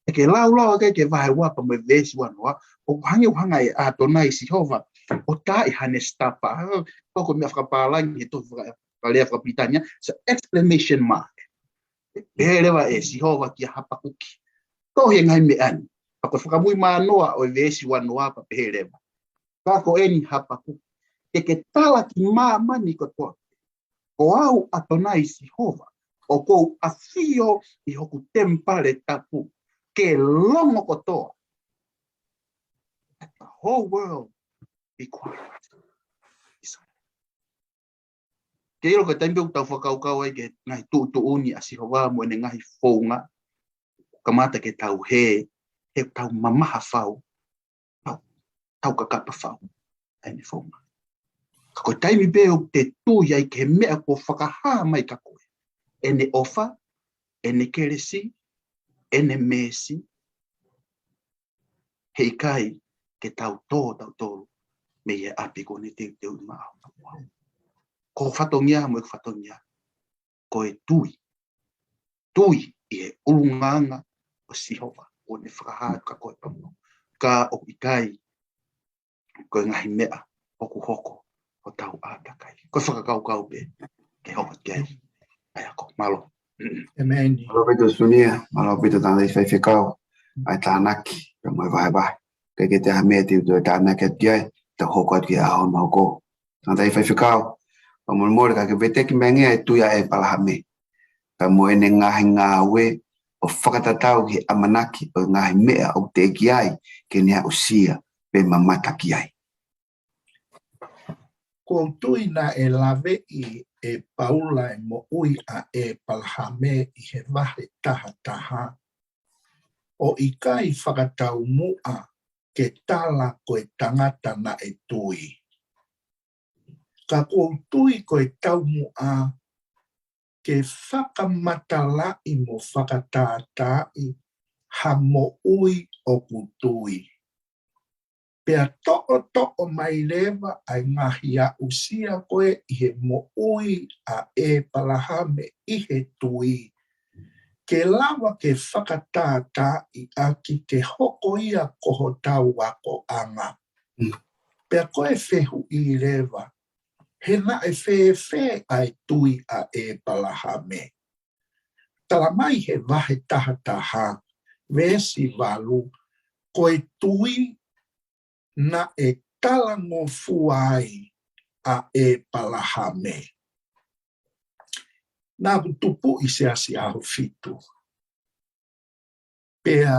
ʻE ke lau lau ake ki he vahe ua pea mo e veesi uanoa, ʻoku hangē ʻoku hanga ʻe ʻAtonai Sihova ʻo tā ʻi haʻane sitapa. Ko e meʻa fakapālangi he tohi faka-, fakalea fakapilitānia, it's an exclamation mark. Pehē leva ʻe Sihova kia Hapakuki, tohi e ngaahi meʻa ni. Pea ko e fakamui manoa ʻo e veesi uanoa pea pehē leva: Ka ko eni Hapakuki, ke ke tala ki māmani kotoa, ko au ʻAtonai Sihova, ʻoku ou ʻafio ʻi hoku temipale tapu, ke longo kotoa. Let the whole world be quiet. Ke ʻilo ko e taimi pē ʻoku tau fakakaukau ai ki he ngaahi tuʻutuʻuni ʻa Sihova mo ʻene ngaahi founga, kamata ke tau hē, he tau mamaha fau, tau, tau kakapa fau ʻa ʻene founga. Ka ko e taimi pē ʻoku te tui ai ki he meʻa kuo fakahā mai kia koe, ʻene ʻofa, ʻene kelesi, ʻene meesi, heʻikai ke tau tō tautolu mei he ʻapi kuo ne teuteuʻi maʻau. Ko e fatongia mo e fatongia, ko e tui. Tui ʻi he ʻulungaanga ʻo Sihova kuo ne fakahā kia koe pea mo au. Ka ʻoku ʻikai ko e ngaahi meʻa ʻoku hoko ʻo tau ʻātakai. Ko e fakakaukau pē ke hoko ki ai. ʻAi ako. Mālō. Amen. Mālō ʻaupito Sunia, mālō ʻaupito tangataʻi faifekau. ʻA e tānaki, pea mo e vahevahe. Ke ke te ha meʻa te u toe tānaki atu ki ai, te u hoko atu ki he ʻaho ni ʻoku. Tangataʻi faifekau, pea mo e mole ka ke veteki mai ange ʻa e tui ʻa ʻĒpalahame. Pea mo ʻene ngaahi ngāue ʻo fakatatau ki he ʻamanaki ʻo e ngaahi meʻa ʻoku teʻeki ai ke ne aʻusia pe mamata ki ai. Ko u tui naʻe laveʻi ʻe Paula e moʻui ʻa ʻĒpalahame ʻi he vahe taha taha, ʻo ʻikai fakataumuʻa ke tala ko e tangata naʻe tui. Ka ko u tui ko e taumuʻa ke fakamatalaʻi mo fakatātaaʻi ha moʻui ʻoku tui. Pea toʻotoʻo mai leva ʻa e ngaahi aʻusia ko ē ʻi he moʻui ʻa ʻĒpalahame ʻi he tui, ke lava ke fakatātaaʻi ʻaki ke hoko ia ko hotau akoʻanga. Mm. Pea ko e fehuʻi leva, he naʻe fēfē ʻa e tui ʻa ʻĒpalahame? Tala mai he vahe taha taha, veesi valu, ko e tui naʻe talangofua ai ʻa ʻĒpalahame. Naʻa ku tupu ʻi Siasi ʻAhofitu. Pea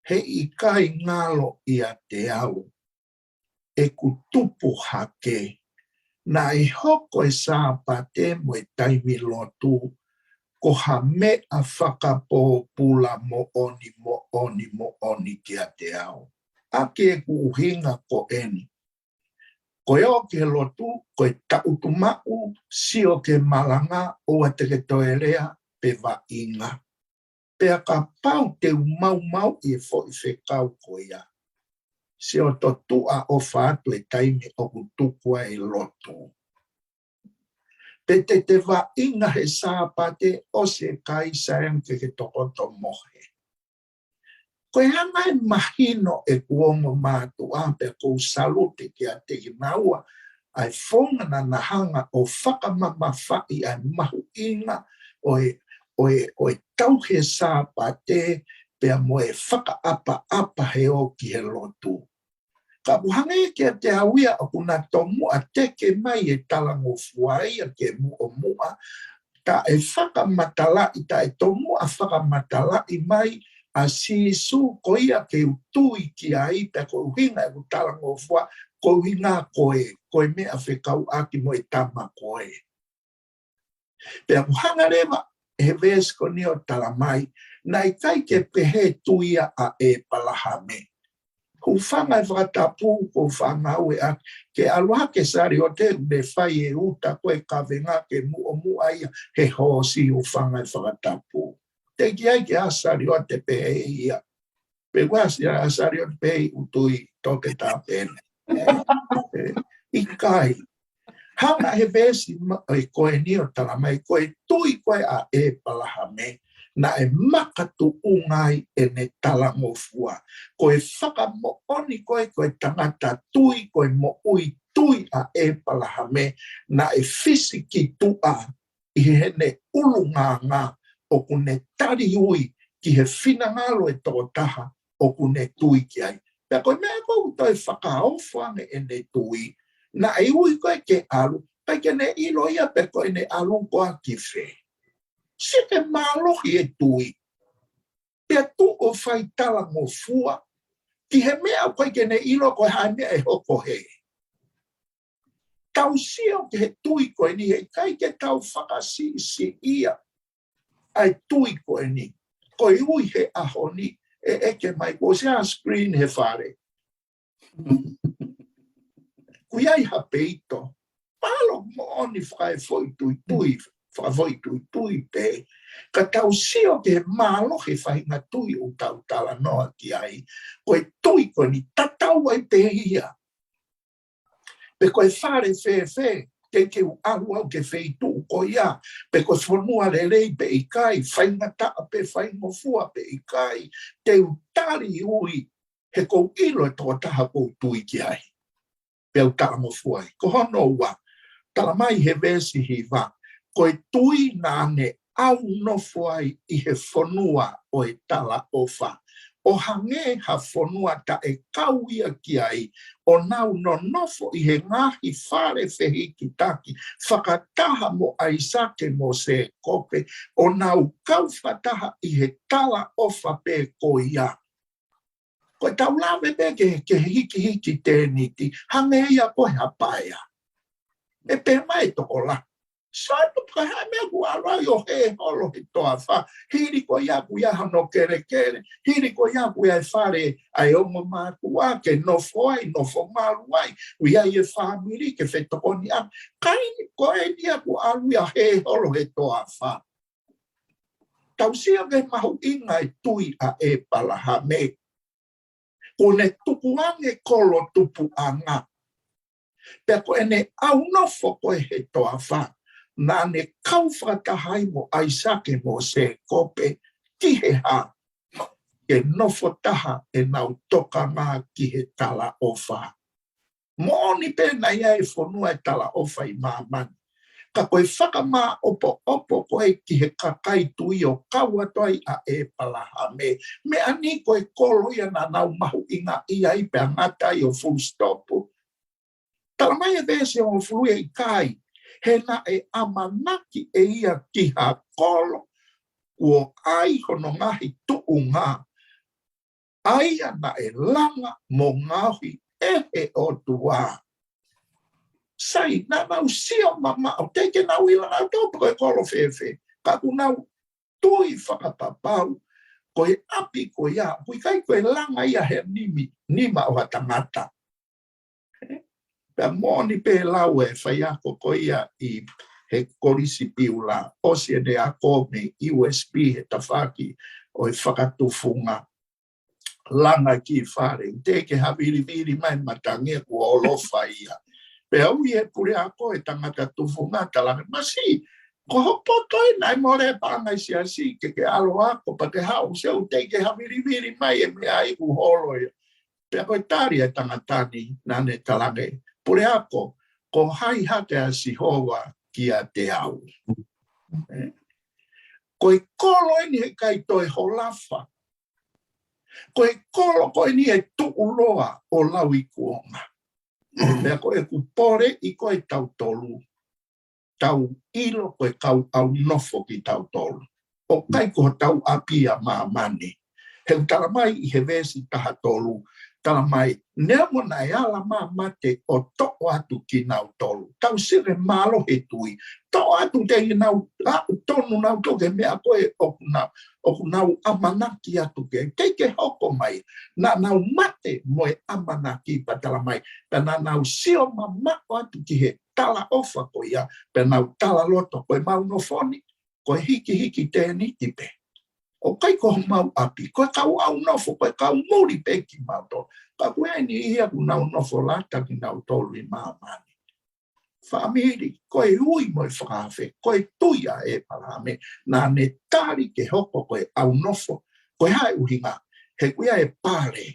heʻikai ngalo ʻiate au ʻeku tupu hake, naʻe hoko e Sāpate mo e taimi lotu ko ha meʻa fakapōpula moʻoni, moʻoni, moʻoni kiate au. ʻA ʻeku ʻuhinga ko eni. Ko e ō ki he lotu, ko e taʻutu maʻu, sio ki he malanga, ʻoua te ke toe lea pe vaʻinga. Pea kapau te u maumauʻi e foʻi fekau ko ia, sio totuʻa ʻofa atu e taimi ʻoku tuku ai e lotu. Pe te te vaʻinga he Sāpate ʻosi e kai, sai ange ke ke tokoto mohe. Ko e anga e mahino ʻeku ongo mātuʻa pea ko u salute kiate kinaua ʻa e founga naʻa na hanga ʻo fakamamafaʻi ʻa e mahuʻinga ʻo e, ʻo e, ʻo e tauhi e Sāpate pea mo e fakaʻapaʻapa he ō ki he lotu. Ka ʻoku hangē kiate au ia ʻoku na tomuʻa teke mai e talangofua ia ke muʻomuʻa, taʻe fakamatalaʻi, taʻe tomuʻa fakamatalaʻi mai ʻa Sīsū ko ia ke u tui ki ai, pea ko e ʻuhinga ʻeku talangofua, ko e ʻuhinga ko e, ko e meʻa fekauʻaki mo e tama ko ē. Pea ʻoku hanga leva he veesi ko eni ʻo tala mai, naʻe ʻikai ke pehē tui ia ʻa ʻĒpalahame. Hūfanga he fakatapu, ko u fānau ē ʻa, ke ʻalu hake e saliote, ne fai e uta ko e kavenga ke muʻomuʻa ia he hoosi, hūfanga he fakatapu. Teʻeki ai ke ʻasi e saliote pehē ia. Pe ʻoku ʻasi e saliote pehē ʻi ʻUtui, toke tāpene. ʻE, ʻikai. Hanga he veesi ma-, ʻe ko eni ʻo tala mai, ko e tui ko ē ʻa ʻEpalahame, naʻe makatuʻunga ai ʻene talangofua. Ko e fakamoʻoni ko ē, ko e tangata tui, ko e moʻui tui ʻa ʻEpalahame, naʻe fisi ki tuʻa ʻi heʻene ʻulungaanga ʻoku ne tali ui ki he finangalo e tokotaha ʻoku ne tui ki ai. Pea ko e meʻa ko ē ʻoku toe fakaofo ange ʻene tui, naʻe ui ko ē ke ʻalu, ʻikai ke ne ʻilo ia pe ko ʻene ʻalu ko ā ki fē. Sio ki he mālohi e tui. Pea tuʻu ʻo fai talangofua ki he meʻa ʻoku ʻikai ke ne ʻilo ko e hā e meʻa ʻe hoko hē. Tau sio ki he tui ko eni, heʻikai ke tau fakasiʻisiʻia ʻa e tui ko eni. Ko e ui he ʻaho ni, ʻe ʻeke mai, kuo ʻosi ʻa e screen he fale? Kuo ʻi ai ha peito? Mālō moʻoni fakafoʻituitui, fakafoʻituitui pē. Ka tau sio ki he mālohi e faʻahinga tui ʻoku tau talanoa ki ai. Ko e tui ko eni tatau ai pē ia pe ko e fale fēfē, ke, ke u ʻalu au ki he feituʻu ko ia, pe ko e fonua lelei pe ʻikai, faingataʻa pe faingofua pe ʻikai, te u tali ui, he ʻoku ou ʻilo e tokotaha ʻoku ou tui ki ai. Pea u talangofua ai. Ko hono ua, tala mai he veesi hiva, ko e tui naʻa ne ʻaunofo ai ʻi he fonua ʻo e talaʻofa, ʻo hangē ha fonua taʻekau ia ki ai, ʻo nau nonofo ʻi he ngaahi fale fehikitaki, fakataha mo ʻAisake mo Sēkope, ʻo nau kau fakataha ʻi he talaʻofa pē ko ia. Ko e tau lave pē ki he, ki he hikihiki tēniti, hangē ia ko e hapaea. ʻE pehē mai e tokolahi, sio atu pe ko e hā e meʻa ʻoku ʻalu ai ʻo hē holo he toafa. Hili ko ia ʻoku ʻi ai hano kelekele. Hili ko ia ʻoku ʻi ai e fale ʻa e ongo mātuʻa ke nofo ai, nofo malu ai. ʻOku ʻi ai e fāmili ke fetokoniʻaki. Ka ʻi he ko eni ia ʻoku ʻalu ia ʻo hē holo he toafa. Tau sio ki he mahuʻinga e tui ʻa ʻEpalahame. Kuo ne tukuange kolo tupuʻanga. Pea ko ʻene ʻaunofo ko ē he toafa, naʻa ne kau fakataha ai mo ʻAisake mo Sēkope, ki he hā? Ke nofo taha ʻenau tokanga ki he talaʻofa. Moʻoni pē naʻe ʻi ai e fonua e talaʻofa ʻi māmani. Ka ko e fakamāʻopoʻopo ko ē ki he kakai tui ʻo kau atu ai ʻa ʻEpalahame. Meʻa ni ko e kolo ia naʻa nau mahuʻingaʻia ai pea ngata ai ʻo full stop. Tala mai e veesi hongofulu ʻe ʻikai, he naʻe ʻamanaki ʻe ia ki ha kolo kuo ʻai hono ngaahi tuʻunga, ʻa ia naʻe langa mo ngaohi ʻe he ʻOtua. Sai, naʻa nau sio mamaʻo, teʻeki ke nau ʻilo nautolu pe ko e kolo fēfē. Ka ʻoku nau tui fakapapau, ko e ʻapi ko ia, ʻoku ʻikai ko e langa ia he nimi, nima ʻo ha tangata. Pea moʻoni pē lau e faiako ko ia ʻi he Kolisi Piula, ʻosi ʻene ako mei U S P he tafaʻaki ʻo e fakatufunga. Langa ki fale, teʻeki ke havilivili mai matangi kuo ʻolofa ia. Pea ui e puleako e tangata tufunga, tala ange, masiʻi, ko hoʻo poto ē naʻe mole paʻanga ʻi siasi ke ke ʻalu ʻo ako pea ke haʻu, sio teʻeki ke havilivili mai e meʻa ʻoku holo ia. Pea ko e tali e tangata ni, naʻa ne tala ange, puleako, ko hai hake ʻa Sihova kiate au? Ē? Ko e kolo eni heʻikai toe holofa. Ko e kolo ko eni ʻe tuʻuloa ʻo lauikuonga. Pea ko ʻeku poleʻi ko ē tautolu, tau ʻilo ko e kau ʻaunofo kitautolu. ʻOku ʻikai ko hotau ʻapi ʻa māmani. He ʻoku tala mai ʻi he veesi taha tolu, tala mai, neongo naʻe ala mā mate ʻo toʻo atu kinautolu. Tau sio ki he mālohi e tui. Toʻo atu teʻeki ke nau aʻu tonu nautolu ki he meʻa ko ē ʻoku nau, ʻoku nau ʻamanaki atu ke, teʻeki ke hoko mai. Naʻa nau mate mo e ʻamanaki pea tala mai. Pea naʻa nau sio mamaʻo atu ki he talaʻofa ko ia, pea nau talaloto ko e mau nofo ni, ko e hikihiki tēniti pē. ʻOku ʻikai ko homau ʻapi, ko e kau ʻaunofo, ko e kau muli pē kimautolu. Ka ko eni ia ʻoku nau nofo lata kinautolu ʻi māmani. fāmili, ko e ui mo e fakaafe, ko e tui ʻa ʻĒpalahame, naʻa ne tali ke hoko ko e ʻaunofo, ko e hā e ʻuhinga, he ko ia e pale,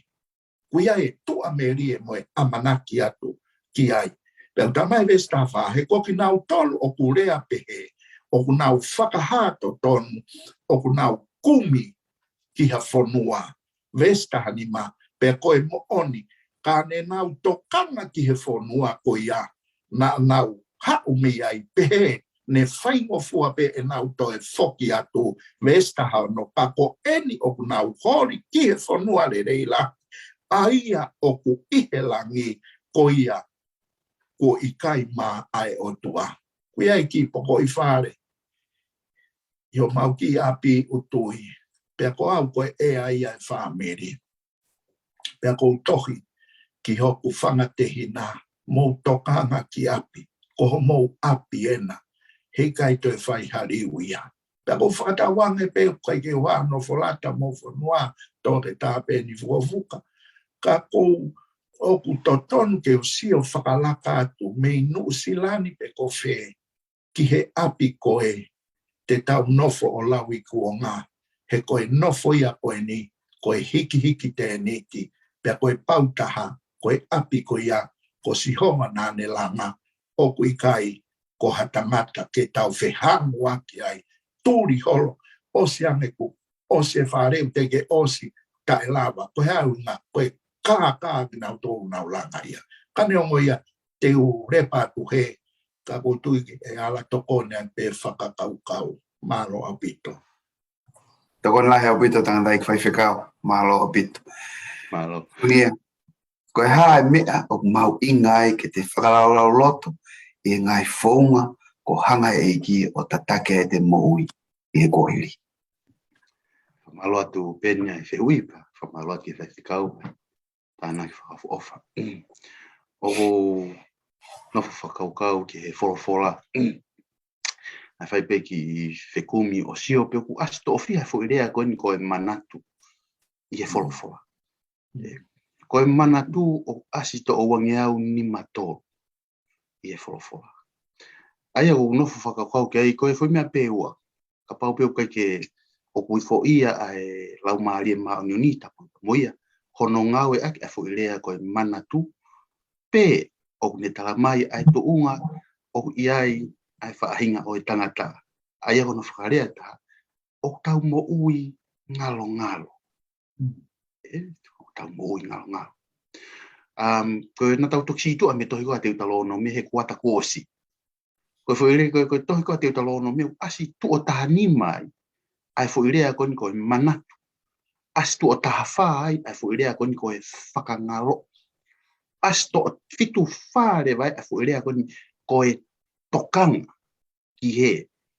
ko ia e tuʻamelie mo e ʻamanaki atu ki ai. Pea ʻoku talamai veesi taha fā, he ko kinautolu ʻoku lea pehē, ʻoku nau fakahā totonu, ʻoku nau kumi ki ha fonua. Veesi taha nima, pea ko e moʻoni, ka ne nau tokanga ki he fonua ko ia, naʻa nau haʻu mei ai pehē, ne faingofua pē ʻenau toe foki atu. Veesi taha ono, pea ko eni ʻoku nau holi ki he fonua lelei lahi, ʻa ia ʻoku ʻi he langi, ko ia kuo ʻikai mā ʻa e ʻOtua. Ko ia e kiʻi pokoʻi fale ʻi homau kiʻi ʻapi ʻUtui. Pea ko au ko e ʻea ia e fāmili. Pea ʻoku ou tohi ki hoku fanga tehina, mou tokanga ki ʻapi, ko homou ʻapi ena, heʻikai toe fai ha liu ia. Pea ʻoku ou fakatauange pē ʻoku ʻikai ke u hā ʻo nofo lata mo fonua, tō ke tā pē ni fukafuka. Ka ʻoku ou, ʻoku totonu ke u sio fakalaka atu, mei Nuʻusila ni pe ko fē, ki he ʻapi ko ē te tau nofo ʻo lauikuonga, he ko e nofo ia ko eni, ko e hikihiki tēniti, pea ko e pau taha, ko e ʻapi ko ia, ko Sihova naʻa ne langa, ʻoku ʻikai ko ha tangata ke tau fehangahangai ai, tuli holo, ʻosi ange kuo ʻosi e fale, ʻoku teʻeki ke ʻosi, taʻelava, ko e hā e ʻuhinga, ko e kākā kinautolu naʻa nau langa ia. Ka neongo ia, te u lepa atu hē, ka ʻoku ou tui ke ʻe ala tokoni ange pē fakakaukau. Mālō ʻaupito. Tokoni lahi ʻaupito tangataʻeiki faifekau. Mālō ʻaupito. Mālō. Mia, ko e hā e meʻa ʻoku mahuʻinga ai ke te fakalaulauloto ʻi he ngaahi founga kuo hanga ʻe he ʻEiki ʻo tataki ai ʻete moʻui ʻi he kuohili. Fakamālō atu Peni ʻa e fehuʻi pea fakamālō atu ki he faifekau ʻa e tānaki fakaʻofoʻofa. ʻOku ou nofo fakakaukau ki he folofola. Naʻe fai pē kiʻi fekumi ʻo sio pe ʻoku ʻasi toʻofi ha foʻi lea ko eni ko e manatu ʻi he folofola. ʻE, ko e manatu ʻoku ʻasi toʻo uangeau nima tolu ʻi he folofola. ʻA ia ʻoku ou nofo fakakaukau ki ai, ko e foʻi meʻa pē ua. Kapau pē ʻoku ʻikai ke ʻoku ʻi foʻi ia ʻa e Laumālie Māʻoniʻoni tapu mo ia, hono ngāueʻaki ʻa e foʻi lea ko e manatu, pe ʻoku ne talamai ʻa e tuʻunga ʻoku ʻi ai ʻa e faʻahinga ʻo e tangata. ʻA ia ko hono fakalea ʻe taha, ʻoku tau moʻui ngalongalo. ʻE, ʻoku tau moʻui ngalongalo. Um, ko e naʻa tau toki sītuʻa mei he tohi ko ē ʻa Teutalōnome he kuata kuo ʻosi. Ko e foʻi lea, ko e, ko e tohi ko ē ʻa Teutalōnome ʻoku ʻasi tuʻo taha nima ai ʻa e foʻi lea ko eni ko e manatu. ʻAsi tuʻo taha fā ai ʻa e foʻi lea ko eni ko e fakangalo. ʻAsi tuʻo fitu fā leva ai ʻa e foʻi lea ko eni ko e tokanga ki he,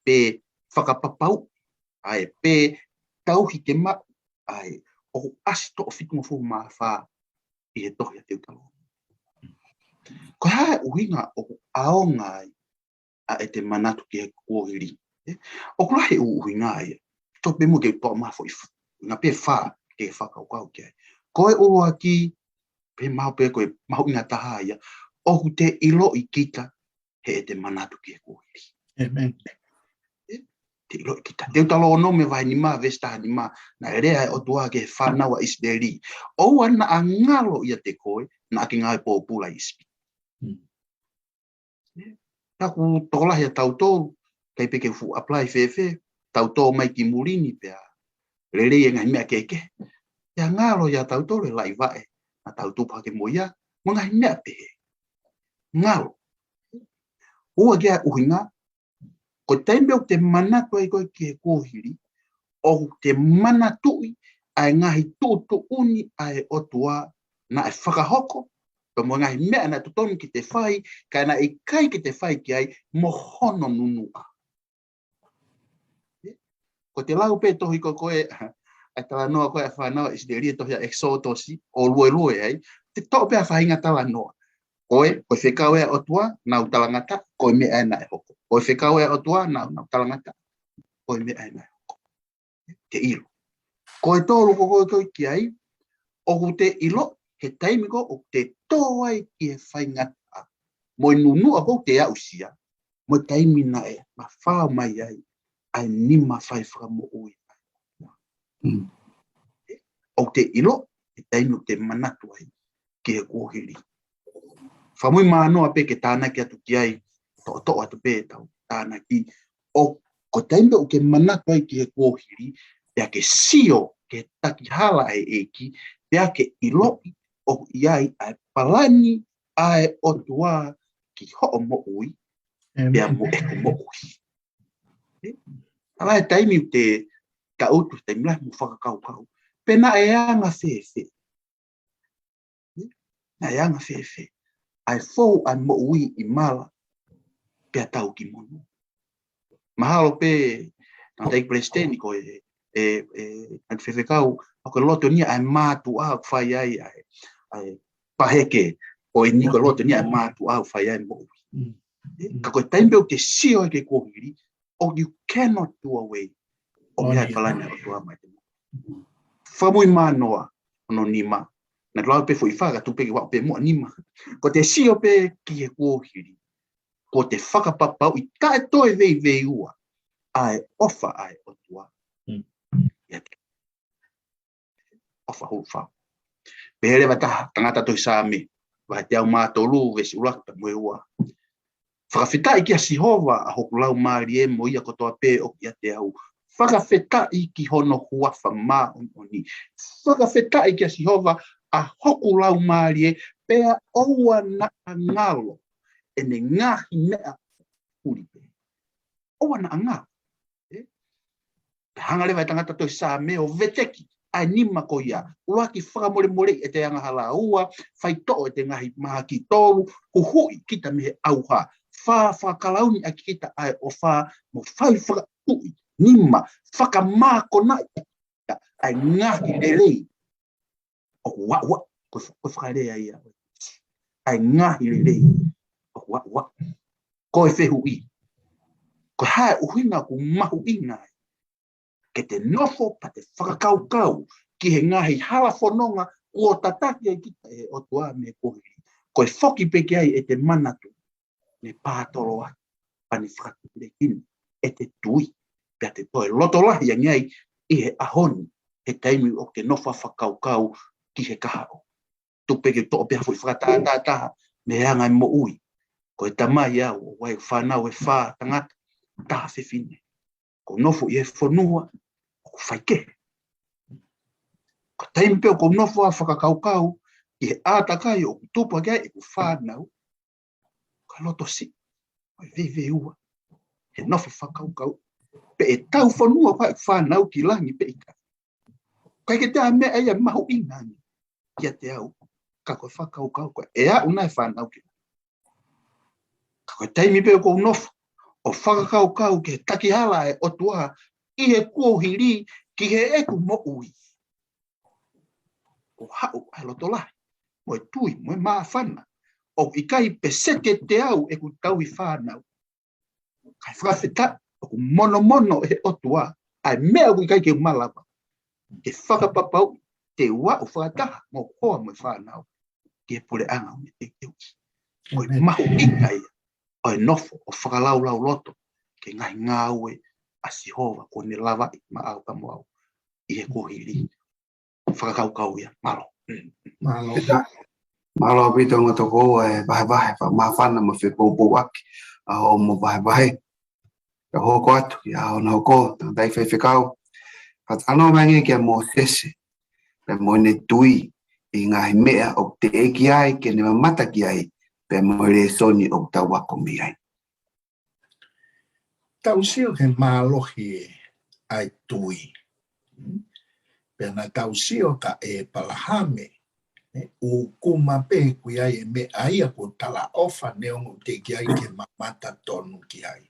pe fakapapau, ʻa e pe tauhi ke maʻu, ʻa e ʻoku ʻasi toʻo fitungofulu mā fā ʻi he tohi ʻa Teutalōnome. Ko e hā e ʻuhinga ʻoku ʻaonga ai ʻa ʻete manatu ki he kuohili? ʻE, ʻoku lahi e ʻuhinga ia. Tau pehē mo ke toʻo mai foʻi f-, ʻuhinga pē fā ke fakakaukau ki ai. Ko e ʻuluaki, pehē mahalo pē ko e mahuʻinga taha ia, ʻoku te ʻiloʻi kita heʻete manatu ki he kuohili. ʻĒmeni. ʻE, te ʻiloʻi kita. Teutalōnome vahe nima, veesi taha nima, naʻe lea ʻa e ʻOtua ki he fānau ʻa ʻIsileli. ʻOua naʻa ngalo ʻiate koe, naʻa ke ngāue pōpula ʻi ʻIsipite. Mm. ʻE, naʻa ku tokolahi ʻa tautolu, ʻikai pē ke fuʻu apply fēfē, tau tō mai ki muli ni pea lelei e ngaahi meʻa kehekehe. Pea ngalo ia tautolu e laivaʻe naʻa tau tupu hake mo ia, mo e ngaahi meʻa pehē. Ngalo. ʻOua ke ʻai ʻuhinga, ko e taimi ʻoku te manatu ai koe ki he kuohili, ʻoku te manatuʻi ʻa e ngaahi tuʻutuʻuni ʻa e ʻOtua naʻe fakahoko, pea mo e ngaahi meʻa naʻe totonu ke te fai, ka naʻe ʻikai ke te fai ki ai mo hono nunuʻa. Ko te lau pē tohi ko ē, ʻa e talanoa ko ē ʻa e fānau ʻa ʻIsileli ʻi he tohi ʻa ʻEkisotosi, ʻo luelue ai, te toʻo pē ʻa e faʻahinga talanoa. Ko e, ko e fekau ʻa e ʻOtua, nau talangataʻa, ko e meʻa ē naʻe hoko. Ko e fekau ʻa e ʻOtua, nau, nau talangataʻa, ko e meʻa ē naʻe hoko. Te ʻilo. Ko e tolu ko ē ʻoku ou tui ki ai, ʻoku te ʻilo, he taimi ko ē ʻoku te tō ai ki he faingataʻa, mo e nunuʻa ʻoku te aʻusia, mo e taimi naʻe mafao mai ai ʻa e nima fai fakamoʻui. Mm. ʻOku te ʻilo, ʻi he taimi ʻoku te manatu ai ki he kuohili. Fakamoʻui mānoa pē ke tānaki atu ki ai, toʻotoʻo atu pē ʻetau tānaki. ʻO ko e taimi ʻoku ke manatu ai ki he kuohili, pea ke sio ki he takihala ʻa e ʻEiki, pea ke ʻiloʻi ʻoku ʻi ai ʻa e palani ʻa e ʻOtua ki hoʻo moʻui, pea mo ʻeku moʻui. ʻE, ʻa e taimi ʻoku te taʻutu, taimi lahi mo fakakaukau. Pe naʻe anga fēfē. Naʻe anga fēfē. ʻA e fou ʻa e moʻui ʻi mala, pea tau ki monū. Mahalo pē, naʻa tau palesiteni ko e, e, e, naʻa tau fefekau, ʻoku loto ni ʻa e mātuʻa ʻoku fai ai, ʻa e, ʻa e paheke, ʻo e ni ko loto ni ʻa e mātuʻa ʻoku fai ai moʻui. Mm. ʻE, ka ko e taimi pē ʻoku te sio ai ki he kuohili, ʻoku you cannot do away. ʻOku ʻi ai e palani ʻa e ʻOtua mai te mo. Fakamoʻui mānoa, hono nima. Naʻa tau lau pē foʻi fā, ka tuku pē ke vaʻu pē mo e nima. Ko te sio pē ki he kuohili. Ko te fakapapauʻi taʻe toe veiveiua ʻa e ʻofa ʻa e ʻOtua. Mm. ʻIate ʻofa hulu fau. Pehē leva ʻe he tangata tohi Saame, vahe teau mā tolu, veesi ʻuluaki pea mo e ua. Fakafetaʻi kia Sihova ʻa hoku laumālie mo ia kotoa pē ʻoku ʻiate au. Fakafetaʻi ki hono huafa māʻoniʻoni. Fakafetaʻi kia Sihova ʻa hoku laumālie, pea ʻoua naʻa ngalo ʻene ngaahi meʻa huli pē. ʻOua naʻa ngalo. ʻE? Pea hanga leva ʻe he tangata tohi Saame ʻo veteki ʻa e nima ko ia. ʻUluaki, fakamolemoleʻi ʻete angahala. Ua, faitoʻo ʻete ngaahi mahaki. Tolu, huhuʻi kita mei he ʻauha. Fā, fakakalauni ʻaki kita ʻa e ʻofa mo fai fakatuʻi. Nima, fakamākonaʻi ʻa e ngaahi lelei ʻoku aʻu, ko e, ko e fakalea ia. ʻA e ngaahi lelei ʻoku aʻu. Ko e fehuʻi, ko e hā e ʻuhinga ʻoku mahuʻinga ai ke te nofo pea te fakakaukau ki he ngaahi hala fononga kuo tataki ai kita ʻe he ʻOtua mei he kuohili? Ko e foki pē ki ai ʻete manatu, ne pātolo ai, pea ne fakatupulekini ʻete tui, pea te toe loto lahi ange ai ʻi he ʻaho ni, he taimi ʻoku te nofo fakakaukau ki he kahaʻu. Tuku pē ke toʻo pē ha foʻi fakatātā taha mei he anga e moʻui. Ko e tamai au, ʻoku ʻi ai e fānau ʻe fā, tangata, taha fefine. ʻOku ou nofo ʻi he fonua ʻoku faikehe. Ko e taimi pē ʻoku ou nofo ʻo fakakaukau ki he ʻātakai ʻoku tupu hake ai ʻeku fānau, ka loto siʻi, ʻoku ou veiveiua he nofo fakakaukau pe ʻe tau fonua ʻa ʻeku fānau ki langi pe ʻikai. ʻIkai ke toe ʻi ai ha meʻa ia ʻe mahuʻinga ange kiate au, ka ko e fakakaukau ko ē ʻe aʻu nai e fānau ki langi. Ka ko e taimi pē ʻoku ou nofo ʻo fakakaukau ki he takihala ʻa e ʻOtua ʻi he kuohili ki heʻeku moʻui, ʻoku haʻu ʻa e loto lahi mo e tui mo e māfana. ʻOku ʻikai peseti ʻe teau ʻeku tauhi fānau, kae fakafetaʻi ʻoku monomono ʻe he ʻOtua ʻa e meʻa ʻoku ʻikai ke u malava ke fakapapauʻi te u aʻu fakataha mo e hoa mo e fānau ki he puleʻanga ʻoku ne teuteuʻi. Ko e mahuʻinga ia ʻo e nofo ʻo fakalaulauloto ki he ngaahi ngāue ʻa Sihova kuo ne lavaʻi maʻau pea mo au ʻi he kuohili. Fakakaukau ia. Mālō. Mālō. Mālō ʻaupito ongo tokoua e vahevahe fakamāfana mo fepoupouaki ʻa hoʻomo vahevahe. Ka hoko atu ia ʻo na hoko, tangataʻi faifekau. Ka talanoa mai ange kia Mōsese pea mo ʻene tui ʻi he ngaahi meʻa ʻoku teʻeki ai ke ne mamata ki ai, pea mo e lēsoni ʻoku tau ako mei ai. Tau sio ki he mālohi ʻa e tui. Pea naʻa tau sio kia ʻĒpalahame, ʻe, ʻoku ma pē ʻoku ʻi ai e meʻa ia kuo talaʻofa neongo teʻeki ai ke mamata tonu ki ai.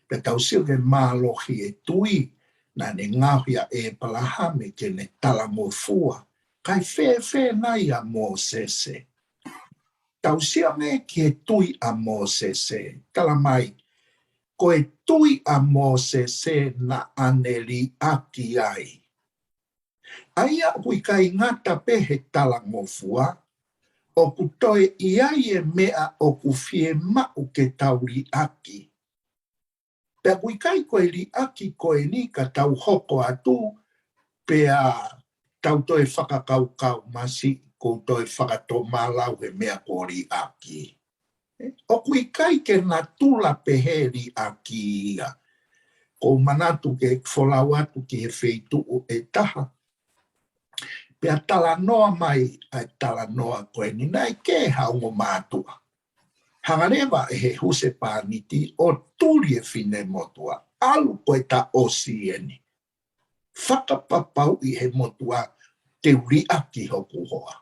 Pea tau sio ki he mālohi e tui, naʻa ne ngaohi ʻa ʻĒpalahame ke ne talangofua. Kae fēfē nai ʻa Mōsese? Tau sio ange ki he tui ʻa Mōsese, talamai, ko e tui ʻa Mōsese naʻa ne liʻaki ai. ʻA ia ʻoku ʻikai ngata pē he talangofua, ʻoku toe ʻi ai e meʻa ʻoku fiemaʻu ke tau liʻaki. Pea ʻoku ʻikai ko e liʻaki ko eni ka tau hoko atu, pea tau toe fakakaukau masiʻi, ʻoku toe fakatomalauʻi he meʻa ko e liʻaki. ʻOku ʻikai ke natula pehē liʻaki ia. ʻOku ou manatu ke folau atu ki he feituʻu ʻe taha. Pea talanoa mai ʻa e talanoa ko eni naʻe kē ha ongo mātuʻa. Hanga leva ʻe he husepāniti ʻo tuli e finemotuʻa, ʻalu ko e taʻosi eni. Fakapapauʻi he motuʻa te u liʻaki hoku hoa.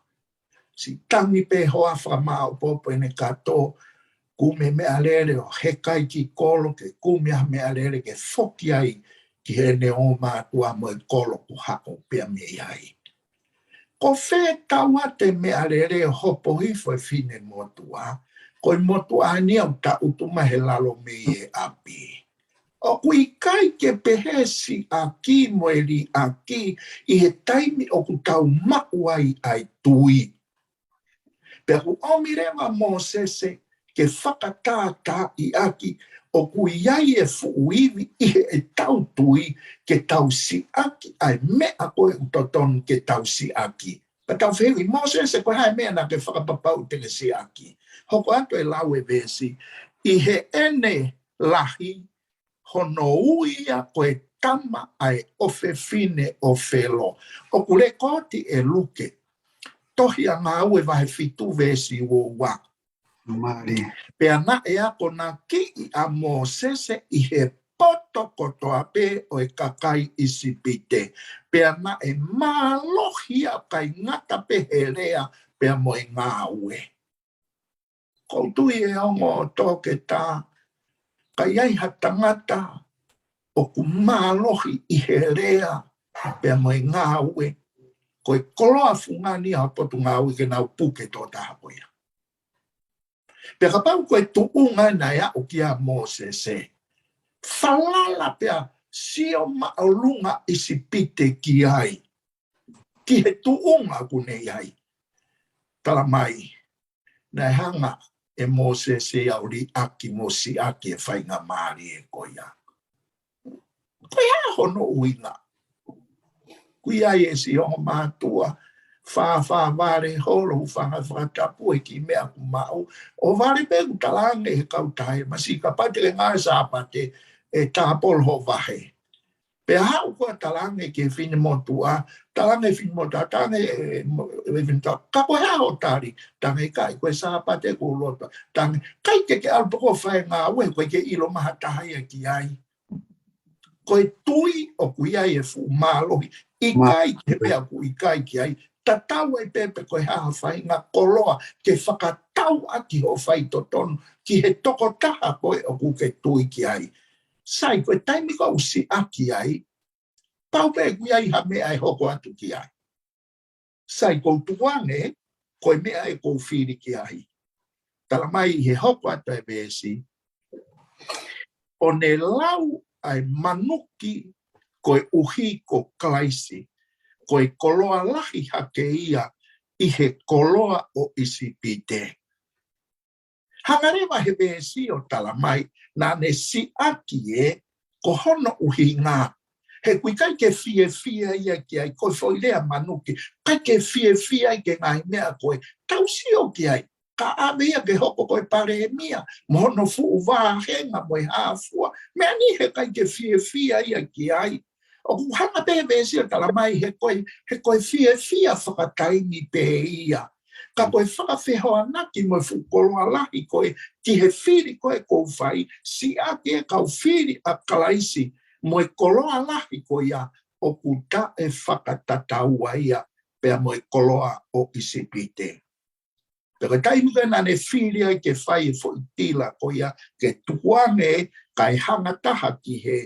Siʻi tangi pē hoa fakamāʻopoʻopo ʻene kato, kumi e meʻalele ʻo hekai ki kolo ke kumi ʻa e meʻalele ke foki ai ki heʻene ongo mātuʻa mo e kolo ʻoku haʻu pea mei ai. Ko fē tau ʻa e meʻalele ʻo hopo hifo e finemotuʻa, ko e motuʻa ni ʻoku taʻutu mai he lalo mei he ʻapi. ʻOku ʻikai ke pehē siʻaki mo e liʻaki ʻi he taimi ʻoku tau maʻu ai ʻa e tui. Pea ʻoku ʻomi leva ʻa Mōsese ke fakatātaaʻi ʻaki ʻoku ʻi ai e fuʻu ivi ʻi heʻetau tui ke tau siʻaki ʻa e meʻa ko ē ʻoku totonu ke tau siʻaki. Pea tau fehuʻi Mōsese ko e hā e meʻa naʻa ke fakapapau te ke siʻaki. Hoko atu e lau e veesi, ʻi heʻene lahi hono ui ia ko e tama ʻa e ʻofefine ʻo Felo. ʻOku lekooti ʻe Luke, tohi ʻa Ngāue vahe fitu veesi uo ua. Mālie. Pea naʻe akonakiʻi ʻa Mōsese ʻi he poto kotoa pē ʻo e kakai ʻIsipite. Pea naʻe mālohi ia ʻo ʻikai ngata pē he lea pea mo e ngāue. ʻOku ou tui ʻe ongo toketā, ka ʻi ai ha tangata ʻoku mālohi ʻi he lea pea mo e ngāue, ko e koloa fungani ʻa e potungāue ke nau puke tokotaha ko ia. Pea kapau ko e tuʻunga naʻe aʻu kia Mōsese, falala pea sio māʻolunga ʻIsipite ki ai, ki he tuʻunga ʻoku ne ʻi ai. Tala mai, naʻe hanga ʻe Mōsese ia ʻo liʻaki mo siʻaki e faingamālie ko ia. Ko e hā hono ʻuhinga? ʻOku ʻi ai e siʻi ongo mātuʻa, fāfā vale holo, hūfanga he fakatapu he kiʻi meʻa ʻoku maʻu. ʻO vale pē ʻoku talaange he kautaha, masiʻi kapau te ke ngāue Sāpate, ʻe tāpolo ho vahe. Pea haʻu koe ʻo talaange ki he finemotuʻa, talaange finemotuʻa, talaange, ʻe, mo-, ʻe finemotuʻa, ka ko e hā hoʻo tali, talaange ʻikai, ko e Sāpate ʻoku ou lotua, talaange, ʻikai ke ke ʻalu pē koe ʻo fai e ngāue, ʻoku ʻikai ke ʻilo mai ha taha ia ki ai. Ko e tui ʻoku ʻi ai e fuʻu mālohi, ʻikai ke pea ʻoku ʻikai ki ai, tatau ai pē pe ko e hā ha faʻahinga koloa ke fakatau ʻaki hoʻo faitotonu ki he tokotaha ko ē ʻoku ke tui ki ai. Sai, ko e taimi ko ē ʻoku siʻaki ai, pau pē ʻoku ʻi ai ha meʻa ʻe hoko atu ki ai. Sai, ʻoku ou tukuange, ko e meʻa ʻoku ou fili ki ai. Tala mai he hoko atu e veesi, ʻo ne lau ʻa e manuki koeʻuhi ko Kalaisi, ko e koloa lahi hake ia ʻi he koloa ʻo ʻIsipite. Hanga leva he veesi ʻo tala mai, naʻa ne siʻaki ē, ko hono ʻuhinga. He ʻoku ʻikai ke fiefia ia ki ai, ko e foʻi lea manuki, ʻikai ke fiefia ia ki he ngaahi meʻa ko ē. Tau sio ki ai, ka ʻave ia ke hoko ko e palēmia, mo hono fuʻu vāhenga mo e hā fua. Meʻa ni he ʻikai ke fiefia ia ki ai. ʻOku hanga pē he veesi ʻo tala mai he ko e, he ko e fiefia fakataimi pē ia. Ka ko e fakafehoanaki mo e fuʻu koloa lahi ko ē ki he fili ko ē ʻoku ou fai, siʻaki e kau fili ʻa Kalaisi mo e koloa lahi ko ia ʻoku taʻefakatataua ia pea mo e koloa ʻo ʻIsipite. Pea ko e taimi ko ē naʻa ne fili ai ke fai e foʻi tila ko ia ke tukuange kae hanga taha ki he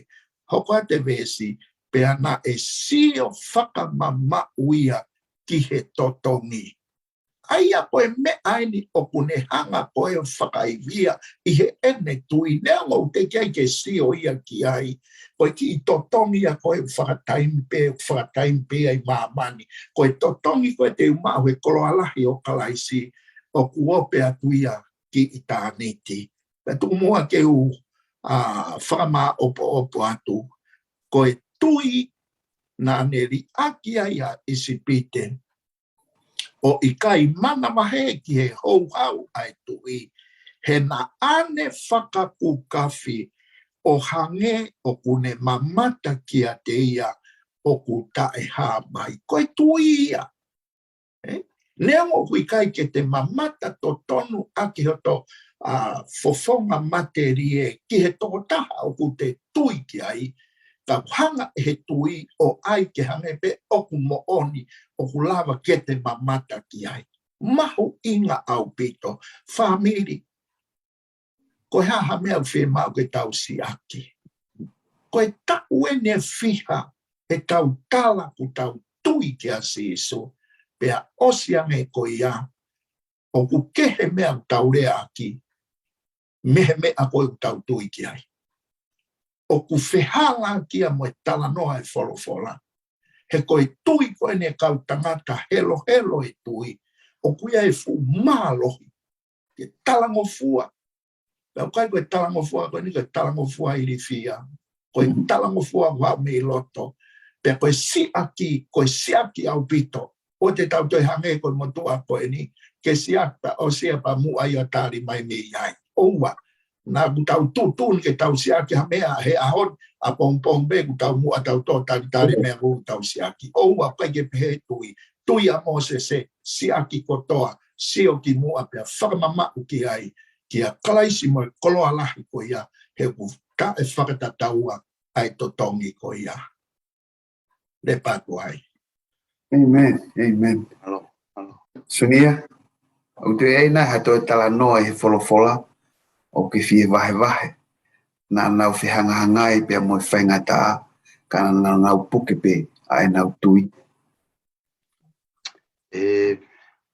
hoko atu e veesi, pea naʻe sio fakamamaʻu ia ki he totongi. ʻA ia ko e meʻa eni ʻoku ne hanga ko ē ʻo fakaivia ʻi heʻene tui, neongo ʻoku teʻeki ai ke sio ia ki ai, ko e kiʻi totongi ia ko ē fakataimi pē, fakataimi pē ia ʻi māmani. Ko e totongi ko ē te u maʻu he koloa lahi ʻo Kalaisi, ʻoku ope atu ia ki ʻitāniti. Pea tuku muʻa ke u, ā, fakamāʻopoʻopo atu, ko e tui naʻa ne liʻaki ai ʻa ʻIsipite, ʻo ʻikai manavahē ki he houhau ʻa e tuʻi, he naʻa ne fakakukafi ʻo hangē ʻoku ne mamata kiate ia ʻoku taʻehāmai. Ko e tui ia. Ē? Neongo ʻoku ʻikai ke te mamata totonu ʻaki hoto, ā, fofonga matelie ki he tokotaha ʻoku te tui ki ai, ka hanga ʻe he tui ʻo ʻai ke hangē pē ʻoku moʻoni, ʻoku lava ke te mamata ki ai. Mahuʻinga ʻaupito, fāmili. Ko e hā ha meʻa ʻoku fiemaʻu ke tau siʻaki? Ko e taʻu ʻeni ʻe fiha ʻetau tala ʻoku tau tui kia Sīsū, pea ʻosi ange ko ia, ʻoku kehe meʻa ʻoku tau leaʻaki mei he meʻa ko ē ʻoku tau tui ki ai. ʻOku fehālaaki ia mo e talanoa ʻa e folofola. He ko e tui ko eni ʻa e kau tangata helohelo e tui, ʻoku ʻi ai e fuʻu mālohi ke talangofua. Pea ʻoku ʻikai ko e talangofua ko eni ko e talangofua ilifia. Ko e talangofua ʻoku haʻu mei loto. Pea ko e siʻaki, ko e siʻaki ʻaupito. ʻOua te tau toe hangē ko e motuʻa ko eni, ke siʻaki pea ʻosi ia pea muʻa ia ʻo tali mai mei ai. ʻOua. Naʻa ʻoku tau tuʻutuʻuni ke tau siʻaki ha meʻa he ʻaho ni, ʻapongipongi pē kuo tau muʻa tau toe talitali e meʻa ʻoku tau siʻaki. ʻOua, ʻikai ke pehē e tui. Tui ʻa Mōsese, siʻaki kotoa, sio ki muʻa pea fakamamaʻu ki ai, kia Kalaisi mo e koloa lahi ko ia, he ʻoku taʻefakatataua ʻa e totongi ko ia. Lepa atu ai. Amen. Amen. Alo, alo. Sunia, ʻoku toe ʻi ai nai ha toe talanoa ʻi he folofola, ʻoku ke fie vahevahe? Naʻa nau fehangahangai pea mo e faingataʻa, ka naʻa nau puke pē ʻa ʻenau tui. ʻE,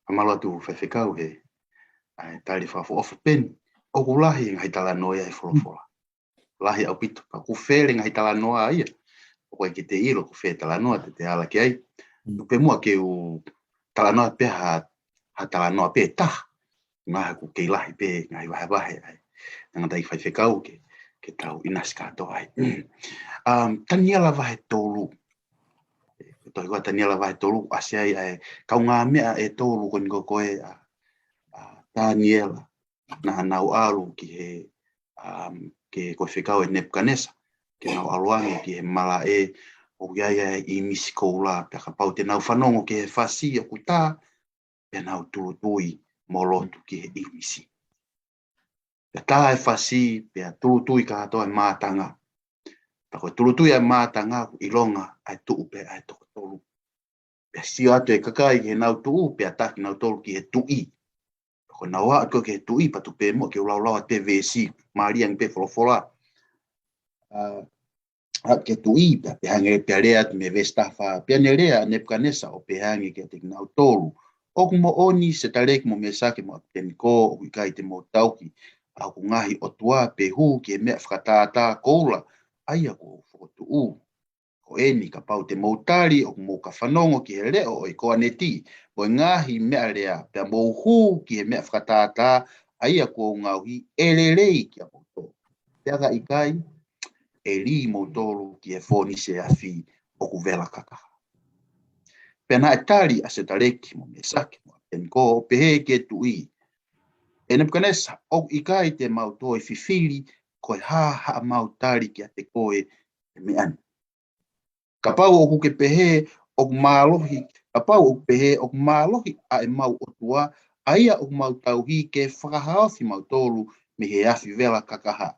fakamālō atu Faifekau he, ʻa e tali fakaʻofoʻofa pē eni, ʻoku lahi e ngaahi talanoa ia he folofola. Lahi ʻaupito, ka ʻoku fele ngaahi talanoa ia. ʻOku ʻikai ke te ʻilo ko fē talanoa te te ala ki ai. Mm. Tuku pē muʻa ke u talanoa pē ha, ha talanoa pē ʻe taha. Mahalo ʻoku kei lahi pē ngaahi vahevahe ai. Tangataʻeiki Faifekau ke, ke tau ʻinasi kātoa ai. Um, Taniela vahe tolu. Ko e tohi ko ē Taniela vahe tolu, ʻasi ai ʻa e kaungāmeʻa ʻe tolu ko eni ko ē ʻa, ʻa Taniela. Naʻa nau ʻalu ki he, um, ke ko e fekau ʻe Nepukanesa, ke nau ʻalu ange ki he malaʻe ʻoku ʻi ai ʻa e ʻīmisi koula, pea kapau te nau fanongo ki he fasi ʻoku tā, pea nau tūʻulutui mo lotu ki he ʻīmisi. Pea tā e fasi, pea tūʻulutui kātoa e mātanga. Pea ko e tūʻulutui ʻa e mātanga, ʻoku ʻilonga ʻa e tuʻu pē ʻa e toko tolu. Pea sio atu e kakai ki heʻenau tuʻu, pea tā kinautolu ki he tuʻi. Ko ʻenau aʻu ko ē ki he tuʻi, pea tuku pē muʻa ke u lau atu e veesi, mālie ange pē folofola. ʻA, aʻu ki he tuʻi, pea pehē ange pea lea atu mei he veesi taha fā, pea ne lea ʻa Nepukanesa ʻo pehē ange kiate kinautolu, ʻOku moʻoni Setaleki mo Mēsake mo ʻApipenikō, ʻoku ʻikai te mou tauhi ʻa hoku ngaahi ʻotua pe hū ki he meʻa fakatātā koula, ʻa ia kuo u fokotuʻu. Ko eni kapau te mou tali ʻoku mou ka fanongo ki he leʻo ʻo e koaneti, mo e ngaahi meʻa lea, pea mou hū ki he meʻa fakatātā, ʻa ia kuo u ngaohi, ʻe lelei kiate kimoutolu. Pea ka ʻikai, ʻe lī moutolu ki he fōnise afi ʻoku vela kakaha. Pea naʻe tali ʻa Setaleki mo Mēsake mo ʻApipenikō ʻo pehē ki he tuʻi, ʻE Nepukanesa, ʻoku ʻikai te mau toe fifili, ko e hā haʻamau tali kiate koe ʻi he meʻa ni. Kapau ʻoku ke pehē ʻoku mālohi, kapau ʻoku pehē ʻoku mālohi ʻa ʻemau ʻotua, ʻa ia ʻoku mau tauhi ke fakahaofi mautolu mei he afi vela kakaha,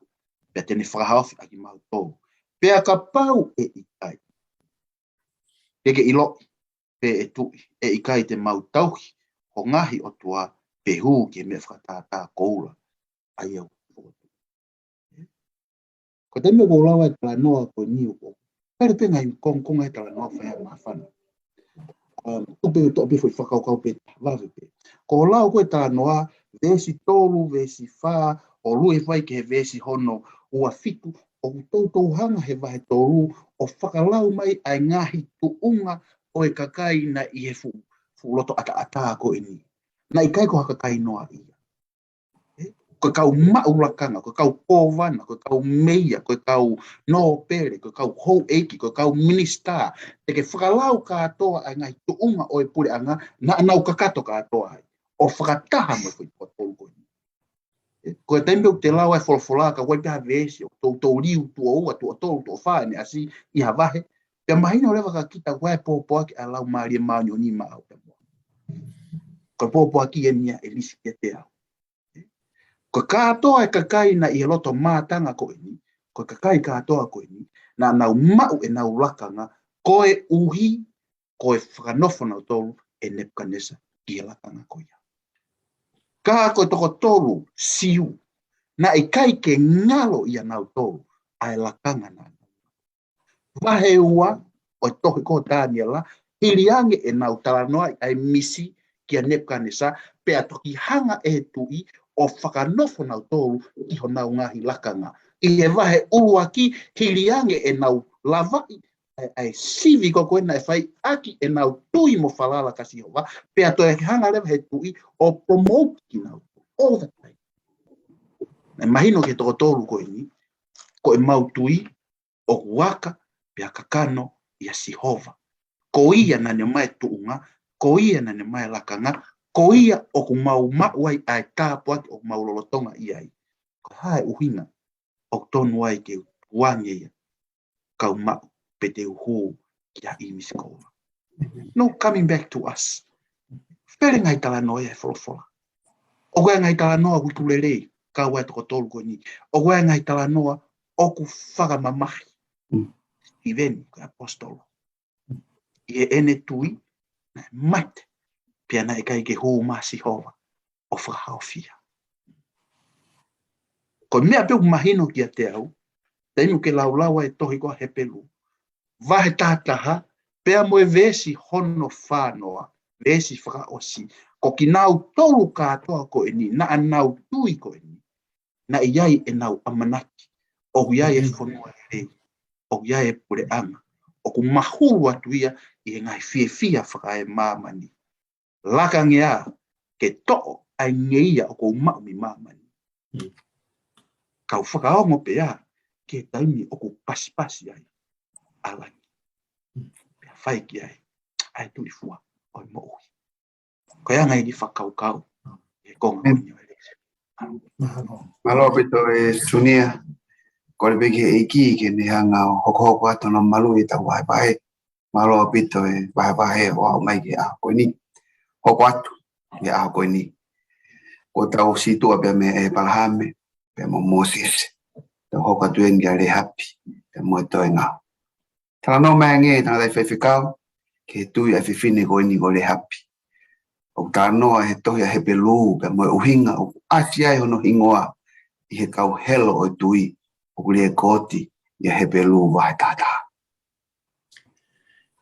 pea te ne fakahaofi ʻa kimautolu. Pea kapau ʻe ʻikai, ke ke ʻiloʻi pē ʻe tuʻi, ʻe ʻikai te mau tauhi ho ngaahi ʻotua pe hū ki he meʻa fakatātā koula, ʻa ia ʻoku fokotuʻu. Ko e taimi ʻoku ou lau ai e talanoa ko eni ʻoku, pele pē ngaahi kongokonga e talanoa fai ʻa māfana. Um, tuku pē toʻo pē foʻi fakakaukau pē, vave pē. Ko e lau ko ē talanoa, veesi tolu, veesi fā, ʻo lue fai ki he veesi hono ua fitu, ʻoku toutou hanga he vahe tolu ʻo fakalau mai ʻa e ngaahi tuʻunga ʻo e kakai naʻe ʻi he fuʻu, fuʻu loto ʻataʻatā ko eni. Naʻe ʻikai ko ha kakai noa ia. Ko e kau maʻu lakanga, ko e kau kōvana, ko e kau meia, ko e kau nōpele, ko e kau houʻeiki, ko e kau minisitā, te ke fakalau kātoa ʻa e ngaahi tuʻunga ʻo e puleʻanga, naʻa nau kakato kātoa ai ʻo fakataha mo e foʻi toko tolu ko eni. Ko e taimi ʻoku te lau ʻa e folofola ka ʻoku ʻi ai pē ha veesi ʻoku toutou liu tuʻo ua, tuʻo tolu, tuʻo fā ʻene ʻasi ʻi ha vahe, pea mahino leva kia kita ko e pōpoaki ʻa e Laumālie Māʻoniʻoni maʻau pea mo au. Ko e pōpoaki eni ia ʻe Lisi kiate au. Ko e kātoa e kakai naʻe ʻi he loto mātanga ko eni, ko e kakai kātoa ko eni, naʻa nau maʻu ʻenau lakanga koeʻuhi ko e fakanofo nautolu ʻe Nepukanesa ki he lakanga ko ia. Ka ko e toko tolu, Siu, naʻe ʻikai ke ngalo ʻia nautolu ʻa e lakanga naʻa nau. Vahe ua ʻo e tohi ko Taniela, hili ange ʻenau talanoaʻi ʻa e misi kia Nepukanesa, pea toki hanga ʻe he tuʻi ʻo fakanofo nautolu ki honau ngaahi lakanga. ʻI he vahe ʻuluaki, hili ange ʻenau lavaʻi ʻa e, ʻa e sivi ko ē naʻe fai ʻaki ʻenau tui mo falala kia Sihova, pea toe hanga leva he tuʻi ʻo promote kinautolu all the time. Naʻe mahino ki he toko tolu ko eni, ko ʻemau tui ʻoku aka pea kakano ʻia Sihova. Ko ia naʻa ne ʻomai e tuʻunga, ko ia naʻa ne ʻomai e lakanga, ko ia ʻoku mau maʻu ai ʻa e tāpuaki ʻoku mau lolotonga ʻi ai. Ko e hā e ʻuhinga ʻoku tonu ai ke u tukuange ia, kau maʻu pe te u hū ki ha ʻīmisi koula? No, coming back to us. Fele ngaahi talanoa ia he folofola. ʻOku ʻi ai ngaahi talanoa ʻoku tuʻu lelei, kau ai toko tolu ko eni. ʻOku ʻi ai ngaahi talanoa ʻoku fakamamahi. Mm. Even ko e ʻaposetolo. ʻI heʻene tui, naʻe mate, pea naʻe ʻikai ke hū mai Sihova ʻo fakahaofia. Ko e meʻa pē ʻoku mahino kiate au, taimi ʻoku ke laulau ai e tohi ko Hepelū, vahe taha taha, pea mo e veesi hono fā noa, veesi fakaʻosi, ko kinautolu kātoa ko eni, naʻa nau tui ko eni, naʻe ʻi ai ʻenau ʻamanaki, ʻoku ʻi ai e fonua lelei, ʻoku ʻi ai e puleʻanga, ʻoku mahulu atu ia ʻi he ngaahi fiefia fakaemāmani. Laka ange ā ke toʻo ʻa e ngeia ʻoku ou maʻu mei māmani. Mm. Kau fakaongo pē ā ki he taimi ʻoku pasipasi ai ʻa langi. Mm. Pea fai ki ai ʻa e tulifua ʻo e moʻui. Ko e anga eni e fakakaukau he konga ko eni ʻo e lēsoni. Mālō. Mālō ʻaupito ē Sunia. Kole pē ki he ʻEiki ke ne hanga ʻo hokohoko atu hono maluʻi ʻetau vahevahe. Mālō ʻaupito e vahevahe ʻo aʻu mai ki he ʻaho ko eni. Hoko atu ki he ʻaho ko eni. Ko ʻetau situʻa pē mei ʻĒpalahame pea mo Mōsese. Tau hoko atu eni kia Lēhapi pea mo e toenga. Talanoa mai ange e tangataʻi faifekau ki he tui ʻa e fefine ko eni ko Lēhapi. ʻOku talanoa he tohi ʻa Hepelū pea mo e ʻuhinga ʻoku ʻasi ai hono hingoa ʻi he kau helo ʻo e tui ʻoku lēkooti ʻia Hepelū vahe taha taha.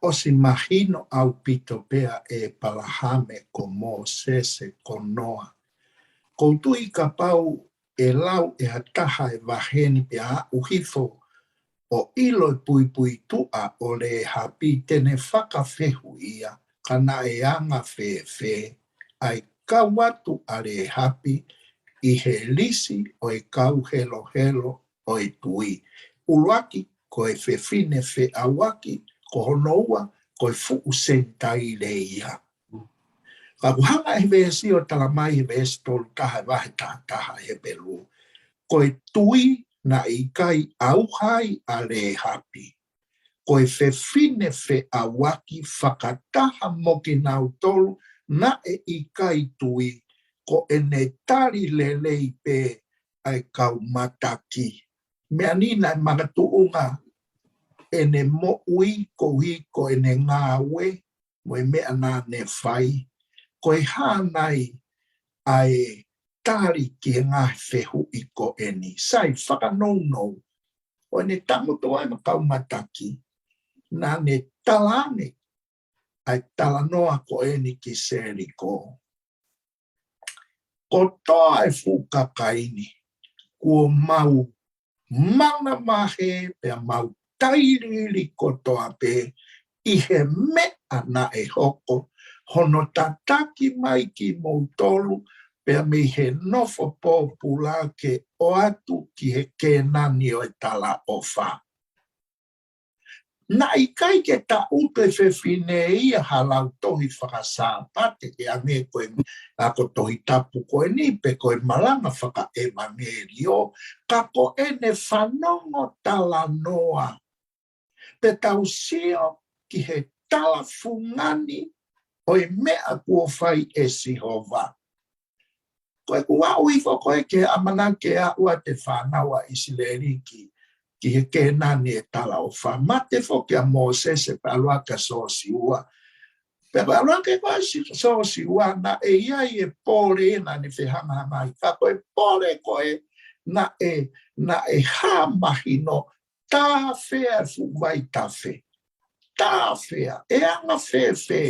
ʻOsi mahino ʻaupito pē ʻa ʻĒpalahame ko Mōsese ko Noa. ʻOku ou tui kapau ʻe lau ʻe ha taha e vahe ni pea aʻu hifo ʻo ʻilo e puipuituʻa ʻo Lēhapi te ne fakafehuʻia ka naʻe anga fēfē ʻa e kau atu ʻa Lēhapi ʻi he lisi ʻo e kau helohelo ʻo e tui. ʻUluaki, ko e fefine feʻauaki, ko hono ua, ko e fuʻu Senitaile ia. Ka ʻoku hanga ʻe he veesi ʻo talamai he veesi tolu taha ʻo e vahe taha taha ʻa Hepelū, ko e tui naʻe ʻikai ʻauha ai ʻa Lēhapi. Ko e fefine feʻauaki fakataha mo kinautolu naʻe ʻikai tui, ko ʻene tali lelei pē ʻa e kau mataki. Meʻa ni naʻe makatuʻunga ʻene moʻui koeʻuhi ko ʻene ngāue mo e meʻa naʻa ne fai. Ko e hā nai ʻa e tali ki he ngaahi fehuʻi ko eni? Sai, fakanounou. ʻO ne tangutu ai mo e kau mataki, naʻa ne tala ange ʻa e talanoa ko eni ki Seliko. Kotoa e fuʻu kakai ni, kuo mau manga mahe pea mau tailiili kotoa pē ʻi he meʻa naʻe hoko, hono tataki mai kimoutolu, pea mei he nofo pōpula ke ʻoatu ki he Kēnani ʻo e talaʻofa. Naʻe ʻikai ke taʻutu e fefine ia ha lautohi fakasāpate ke ʻange ko e ako Tohi Tapu ko eni pe ko e malanga fakaʻevangeliō, ka ko ʻene fanongo talanoa. Pea tau sio ki he tala fungani ʻo e meʻa kuo fai ʻe Sihova. Ko e kuo aʻu hifo ko ē ke ʻamanaki ke aʻu ʻa e fānau ʻa ʻIsileli ki, ki he Kēnani e talaʻofa. Mate foki ʻa Mōsese pea ʻalu hake ʻa Sōsiua. Pea ʻalu hake ko ē ʻa Si-, Sōsiua naʻe ʻi ai e pole naʻa ne fehangahangai. Ka ko e pole ko ē naʻe, naʻe hā mahino, tāfea e fuʻu vaitafe. Tāfea, ʻe anga fēfē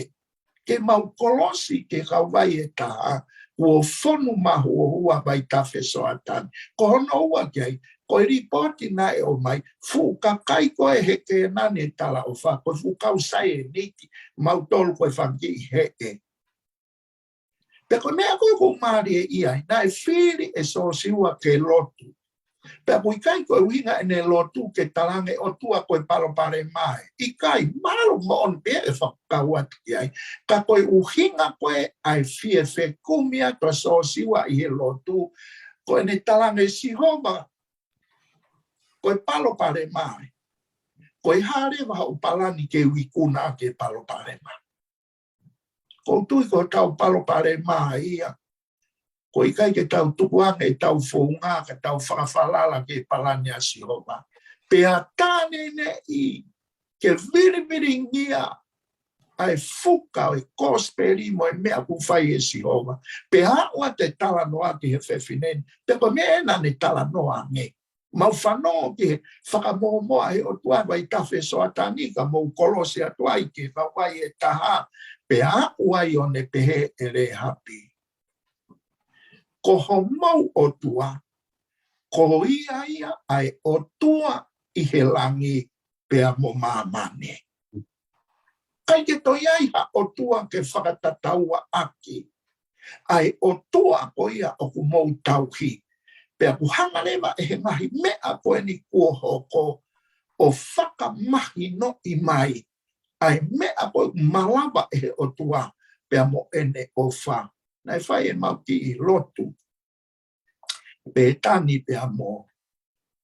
ke mau kolosi ki he kauvai ʻe taha, kuo fonu mahuohua vaitafe Soatani. Ko hono ua ki ai, ko e lipooti naʻe ʻomai, fuʻu kakai ko ē he Kēnani e talaʻofa, ko e fuʻu kau saieniti, mautolu ko e fanga kiʻi heʻe. Pea ko e meʻa ko ē ʻoku mālie ʻi ai, naʻe fili ʻe Sōsiua ke lotu. Pea ʻoku ʻikai ko e ʻuhinga ʻene lotu ke talaange ʻOtua ko e palopalema ē. ʻIkai, mahalo moʻoni pē ʻe fakakau atu ki ai. Ka ko e ʻuhinga ko ē ʻa e fie fekumi atu ʻa Sōsiua ʻi he lotu, ko ʻene talaange Sihova, ko e palopalema ē. Ko e hā leva hoʻo palani ke u ikuna ʻaki e palopalema. ʻOku ou tui ko hotau palopalema ia. ʻOku ʻikai ke tau tukuange ʻetau founga ka tau fakafalala ki he palani ʻa Sihova. Pea tā neʻineʻi ke vilivilingia ʻa e fuka ʻo e kosipeli mo e meʻa kuo fai ʻe Sihova. Pea aʻu atu e talanoa ki he fefine ni. Pea ko e meʻa ena ne talanoa ange. Mau fanongo ki he fakamōmoa ʻe he ʻOtua vaitafe Soatani ka mou kolosi atu ai ki he kauvai ʻe taha, pea aʻu ai ʻo ne pehē ʻe Lēhapi. Ko homou ʻOtua, ko ia ia ʻa e ʻOtua ʻi he langi pea mo māmani. ʻIkai ke toe ʻi ai ha ʻOtua ke fakatatauʻaki ʻa e ʻOtua ko ia ʻoku mou tauhi. Pea ʻoku hanga leva ʻe he ngaahi meʻa ko eni kuo hoko ʻo fakamahinoʻi mai ʻa e meʻa ko ē ʻoku malava ʻe he ʻOtua pea mo ʻene ʻofa. Naʻe fai ʻemau kiʻi lotu Pētani pea mo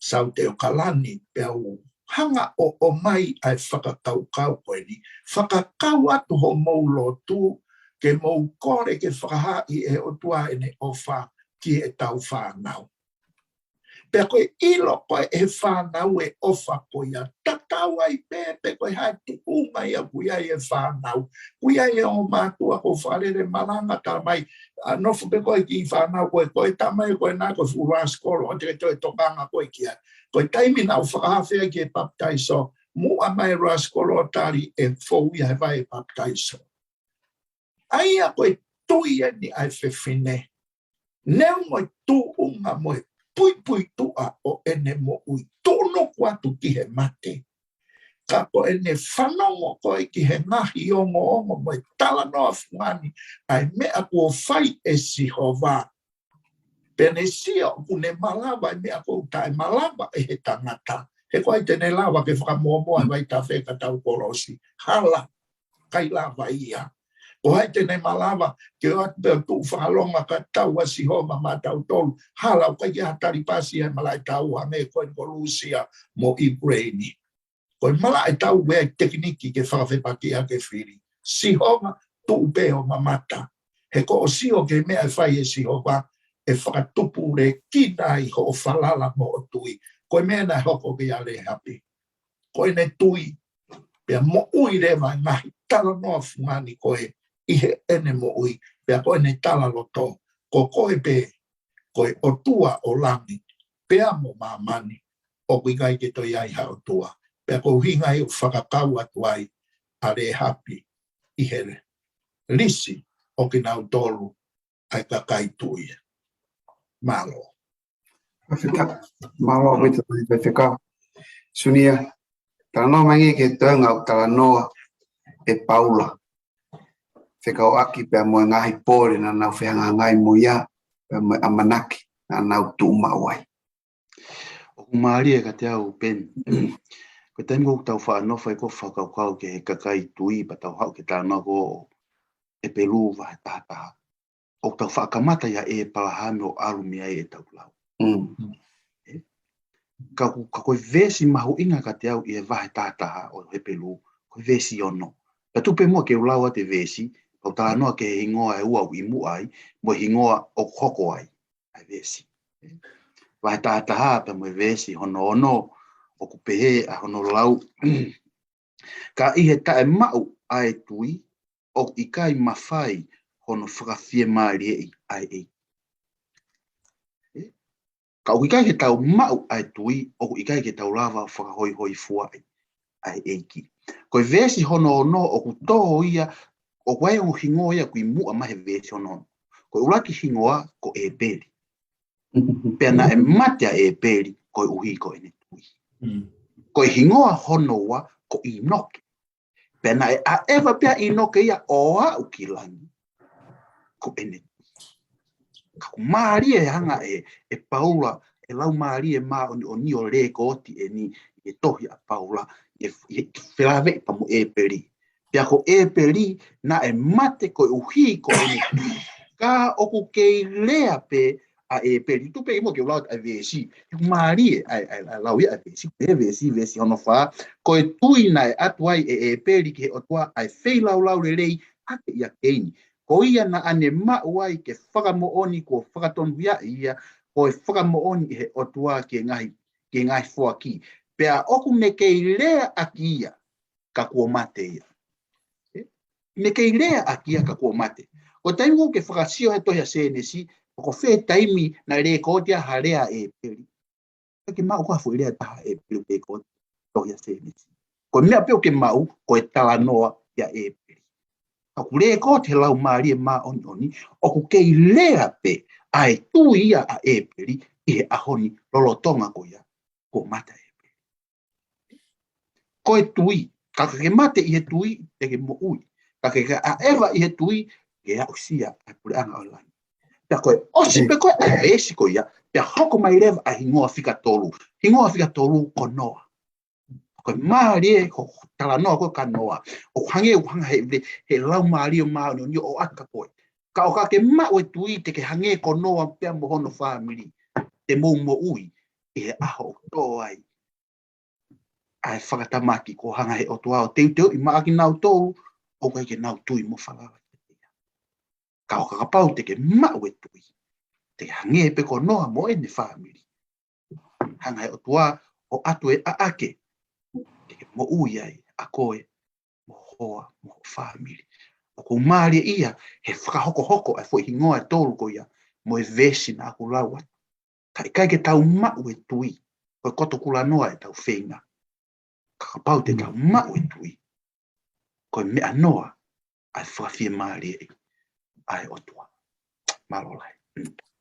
Saute ʻAokalani, pea u hanga ʻo ʻomai ʻa e fakakaukau ko eni. Fakakau atu homou lotu, ke mou kole ke fakahaaʻi ʻe he ʻOtua ʻene ʻofa ki heʻetau fānau. Pea ko e ʻilo ko ē ʻe he fānau e ʻofa ko ia, tatau ai pē pe ko e hā e tuʻunga ia ʻoku ʻi ai e fānau. ʻOku ʻi ai e ongo mātuʻa ʻoku fakalele malanga, talamai, ʻa, nofo pē ko ē kiʻi fānau ko ē, ko e tamai ko ē naʻa ko e fuʻu rasikolo, ʻoua te ke toe tokanga ko ē ki ai. Ko e taimi naʻa ku fakahā ai ki he papitaiso, muʻa mai rasikolo ʻo tali, ʻe fou ia he vai e papitaiso. ʻA ia ko e tui eni ʻa e fefine. Neongo e tuʻunga mo e puipuituʻa ʻo ʻene moʻui, tuʻunuku atu ki he mate. Ka ko ʻene fanongo ko ē ki he ngaahi ongoongo mo e talanoa fungani ʻa e meʻa kuo fai ʻe Sihova. Pea ne sio ʻoku ne malava e meʻa ʻoku taʻemalava ʻe he tangata. He ko hai te ne lava ke fakamōmoa e vaitafe ka tau kolosi? Hala, ʻikai lava ia. Ko hai te ne malava ke ʻoatu pē ʻo tuʻu fakalongoaʻaki ʻa Sihova maʻatautolu? Hala, ʻoku ʻikai ke ʻi ai ha talipasi ʻi he malaʻe tau hangē ko eni ko Lūsia mo ʻIukuleini. Ko e malaʻe tau ʻoku ʻi ai e tekiniki ke fakafepakiʻaki e fili. Sihova, tuʻu pē ʻo mamata. He ko hoʻo sio ki he meʻa ʻe fai ʻe Sihova, ʻe fakatupulekina ai hoʻo falala mo hoʻo tui. Ko e meʻa naʻe hoko kia Lēhapi. Ko ʻene tui, pea moʻui leva e ngaahi talanoa fungani ko ē ʻi heʻene moʻui, pea ko ʻene talaloto, ko koe pē, ko e ʻOtua ʻo langi pea mo māmani, ʻoku ʻikai ke toe ʻi ai ha ʻOtua. Pea ko e ʻuhinga ia ʻoku fakakau atu ai ʻa Lēhapi ʻi he lisi ʻo kinautolu ʻa e kakai tui. Mālō. Mālō ʻaupito, Faifekau. Sunia, talanoa mai angē ki he toenga ʻo e talanoa ʻa Paula. fekauʻaki pea mo e ngaahi pole naʻa nau fehangahangai mo ia, pea mo e ʻamanaki naʻa nau tuʻu maʻu ai. ʻOku mālie kiate au, Peni. Ko e taimi ʻoku tau faʻa nofo ai ʻo fakakaukau ki he kakai tui, pea tau haʻu ki he talanoa ko ē ʻo Hepelū vahe taha taha. ʻOku tau faʻa kamata ʻia ʻĒpalahame ʻo ʻalu mei ai ʻetau lau. Mm. Ē? Ka ko, ka ko e veesi mahuʻinga kiate au ʻi he vahe taha taha ʻo Hepelū, ko e veesi ono. Pea tuku pē muʻa ke u lau atu e veesi, pea u talanoa ki he hingoa ʻe ua ʻoku ʻi muʻa ai, mo e hingoa ʻoku hoko ai ʻa e veesi. Vahe taha taha pea mo e veesi hono ono, ʻoku pehē ʻa hono lau. Ka ʻi he taʻemaʻu ʻa e tui, ʻoku ʻikai mafai hono fakafiemālieʻi ʻa e ʻEiki. Ē? Ka ʻoku ʻikai ke tau maʻu ʻa e tui, ʻoku ʻikai ke tau lava ʻo fakahoihoifuaʻi ʻa e ʻEiki. Ko e veesi hono ono ʻoku tō ia, ʻoku ʻi ai e ongo hingoa ia ʻoku ʻi muʻa mai he veesi hono ono. Ko e ʻuluaki hingoa ko ʻĒpeli. Pea naʻe mate ʻa ʻĒpeli koeʻuhi ko ʻene tui. Mm. Ko e hingoa hono ua ko ʻĪnoke. Pea naʻe ʻaʻeva pē ʻa ʻĪnoke ia ʻo aʻu ki langi ko ʻene tui. Ka ʻoku mālie e hanga ʻe, ʻe Paula, ʻe Laumālie Māʻoniʻoni ʻo lekooti eni ʻi he tohi ʻa Paula, ʻi he, ʻi he felāveʻi pea mo ʻĒpeli. Pea ko ʻĒpeli naʻe mate koeʻuhi ko ʻene tui. Ka ʻoku kei lea pē ʻa ʻĒpeli. Tuku pē muʻa ke u lau atu ʻa e veesi. He ʻoku mālie ʻa e, ʻa e, ʻa e lau ia ʻa e veesi. Ko e veesi, veesi hono fā. Ko e tui naʻe ʻatu ai ʻe ʻĒpeli ki he ʻOtua ʻa e feilaulau lelei ʻa ʻiate ia ʻa Keini. Ko ia naʻa ne maʻu ai ke fakamoʻoni kuo fakatonuhiaʻi ia, ko e fakamoʻoni ʻi he ʻOtua ki he ngaahi, ki he ngaahi foaki. Pea ʻoku ne kei lea ʻaki ia, ka kuo mate ia. Ē? Ne kei lea ʻaki ia ka kuo mate. Ko e taimi ʻoku ke fakasio he tohi ʻa Sēnesi, ko fē taimi naʻe lekooti ai ha lea ʻa ʻĒpeli. ʻIkai ke maʻu ko ha foʻi lea ʻe taha ʻa ʻĒpeli ʻoku lekooti he tohi ʻa Sēnesi. Ko e meʻa pē ʻoku ke maʻu, ko e talanoa ia ʻa ʻĒpeli. Ka ʻoku lekooti he Laumālie Māʻoniʻoni, ʻoku kei lea pē ʻa e tui ia ʻa ʻĒpeli ʻi he ʻaho ni lolotonga ko ia kuo mate ʻa ʻĒpeli. Ko e tui, ka ke mate ʻi he tui, te ke moʻui. Ka ke, ke ʻaʻeva ʻi he tui, ke aʻusia ʻa e puleʻanga ʻo langi. Pea ko e ʻosi pē ko ē ʻa e veesi ko ia, pea hoko mai leva ʻa e hingoa fika tolu. Hingoa fika tolu ko Noa. Ko e mālie, ko e talanoa ko ē kia Noa. ʻOku hangē, ʻoku hanga he, he Laumālie Māʻoniʻoni ʻo ʻoatu kia koe. Ka ʻo ka ke maʻu e tui te ke hangē ko Noa pea mo hono fāmili. Te mou moʻui ʻi he ʻaho ʻoku tō ai ʻa e fakatamaki kuo hanga he ʻOtua ʻo teuteuʻi maʻa kinautolu ʻoku ʻikai ke nau tui mo falala kiate ia. Ka ʻo ka kapau te ke maʻu e tui, te ke hangē pē ko Noa mo ʻene fāmili. Hanga he ʻOtua ʻo ʻatu e ʻaʻake, te ke moʻui ai ʻa koe mo ho hoa, mo ho fāmili. ʻOku mālie ia he fakahokohoko ʻa e foʻi hingoa ʻe tolu ko ia mo e veesi naʻa ku lau atu. Ka ʻikai ke tau maʻu e tui, ko e koto kulanoa ʻetau feinga. Ka kapau te tau maʻu e tui, ko e meʻa noa ʻa e fakafiemālieʻi ʻa e ʻOtua. Mālō lahi.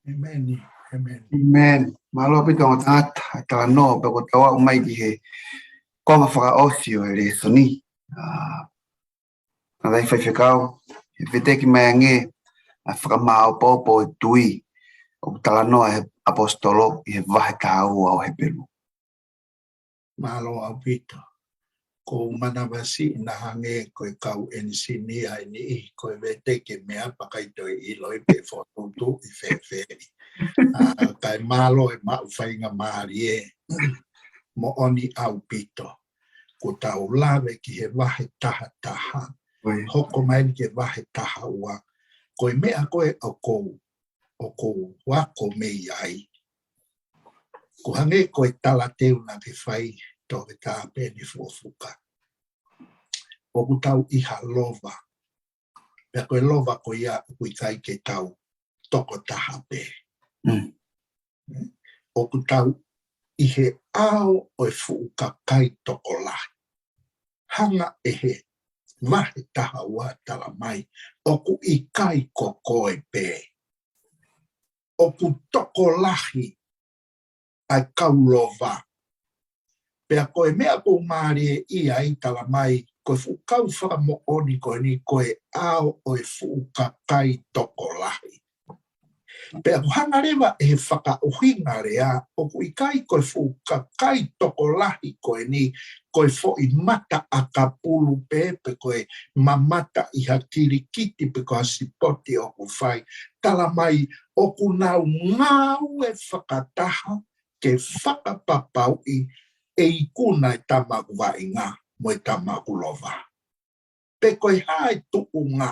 ʻĒmeni. ʻĒmeni. ʻĒmeni. Mālō ʻaupito ongo tangata, ʻa e talanoa pea ko e tau aʻu mai ki he konga fakaʻosi ʻo e lēsoni. ʻA, Ngaahi Faifekau, ʻe veteki mai ange ʻa e fakamāopoopo e tui ʻoku talanoa he ʻaposetolo ʻi he vahe taha ua ʻo Hepelū. Mālō ʻaupito. Ko u manavasiʻi naʻa hangē ko e kau ʻenisinia ʻe niʻihi ko e veteki e meʻa pea ʻikai toe ʻiloʻi pe fokotuʻutuʻu ʻi fēfē. ʻA, kae mālō e maʻu faingamālie. Moʻoni ʻaupito. Ko tau lave ki he vahe taha taha. Hoko mai ki he vahe taha ua. Ko e meʻa ko ē ʻoku ou, ʻoku ou ako mei ai. Ko hangē ko e talateu naʻa ke fai Toketā Peni Fukofuka. ʻOku tau ʻi ha lova. Pea ko e lova ko ia ʻoku ʻikai ke tau toko taha pē. Mm. ʻOku tau ʻi he ʻao ʻo e fuʻu kakai tokolahi. Hanga ʻe he vahe taha ua tala mai, ʻoku ʻikai ko koe pē. ʻOku tokolahi ʻa e kau lova. Pea ko e meʻa ʻoku mālie ʻi ai tala mai, ko e fuʻu kau fakamoʻoni ko eni ko e ʻao ʻo e fuʻu kakai tokolahi. Pea ʻoku hanga leva ʻe he fakaʻuhinga lea, ʻoku ʻikai ko e fuʻu kakai tokolahi ko eni, ko e foʻi mata ʻakapulu pē, pe ko e mamata ʻi ha kilikiti pe ko ha sipoti ʻoku fai. Tala mai ʻoku nau ngāue fakataha ke fakapapauʻi ʻe ikuna e tama ʻoku vaʻinga mo e tama ʻoku lova. Pe ko e hā e tuʻunga.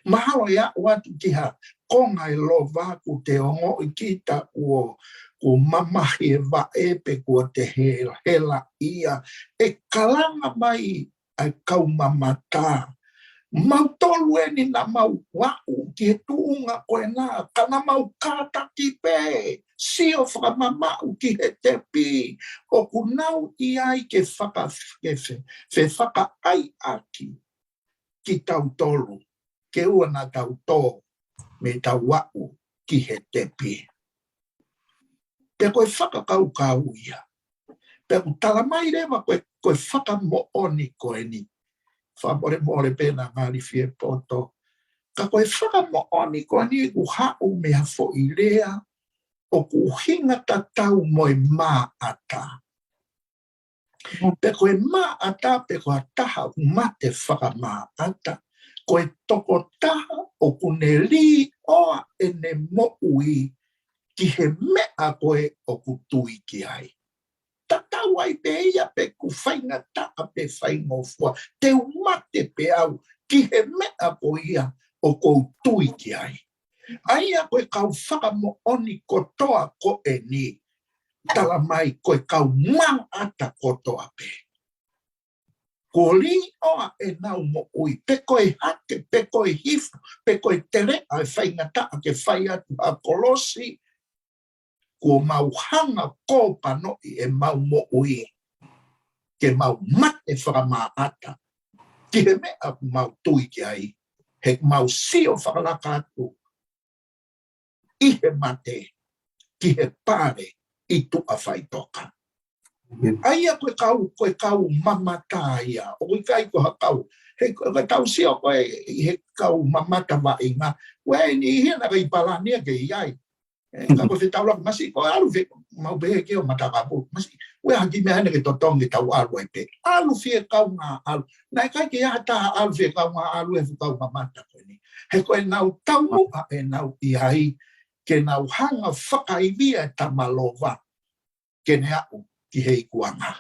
Mahalo ʻe aʻu atu ki ha konga e lova kuo te ongoʻi kita kuo, kuo mamahi e vaʻe pe kuo te he-, helaʻia. ʻE kalanga mai ʻa e kau mamata. Mautolu eni naʻa mau aʻu ki he tuʻunga ko ena, ka naʻa mau kātaki pē, sio fakamamaʻu ki he tepi, ʻoku nau ʻi ai ke faka-, ke fe-, fefakaʻaiʻaki kitautolu, ke ʻoua naʻa tau tō mei heʻetau aʻu ki he tepi. Pea ko e fakakaukau ia. Pea ʻoku tala mai leva ko e, ko e fakamoʻoni ko eni. Fakamolemole pē naʻa ngali fie poto. Ka ko e fakamoʻoni ko eni ʻoku haʻu mei ha foʻi lea ʻoku ʻuhinga tatau mo e maʻata. Pe ko e maʻata pe ko ha taha ʻoku mate fakamaʻata, ko e tokotaha ʻoku ne līʻoa ʻene moʻui ki he meʻa ko ē ʻoku tui ki ai. Tatau ai pē ia pe ʻoku faingataʻa pe faingofua, te u mate pē au ki he meʻa ko ia ʻoku ou tui ki ai. ʻA ia ko e kau fakamoʻoni kotoa ko eni, tala mai ko e kau maʻata kotoa pē. Kuo līʻoa ʻenau moʻui, pe ko e hake, pe ko e hifo, pe ko e teleʻa e faingataʻa ke fai atu ha kolosi, kuo mau hanga kōpanoʻi ʻemau moʻui ke mau mate fakamaʻata ki he meʻa ʻoku mau tui ki ai, he mau sio fakalaka atu ʻi he mate ki he pale ʻi tuʻa faʻitoka. ʻA ia ko e kau, ko e kau mamata ia, ʻoku ʻikai ko ha kau, he ko e tau sio ko ē ʻi he kau mamata vaʻinga, ʻoku ʻi ai e niʻihi naʻe ʻikai palani ia ke ʻi ai. ʻE, ka ko e fetaulaki masiʻi, ko e ʻalu fie, mau pehē ki he matakapulu masiʻi, ʻoku ʻi ai ha kiʻi meʻa ʻena ke totongi tau ʻalu ai pē. ʻAlu fie kaungā ʻalu. Naʻe ʻikai ke ʻi ai ha taha ʻalu fie kaungā ʻalu he fuʻu kau mamata ko eni. He ko ʻenau taumuʻa ʻenau ʻi ai, ke nau hanga fakaivia e tama lova ke ne aʻu ki he ikuʻanga.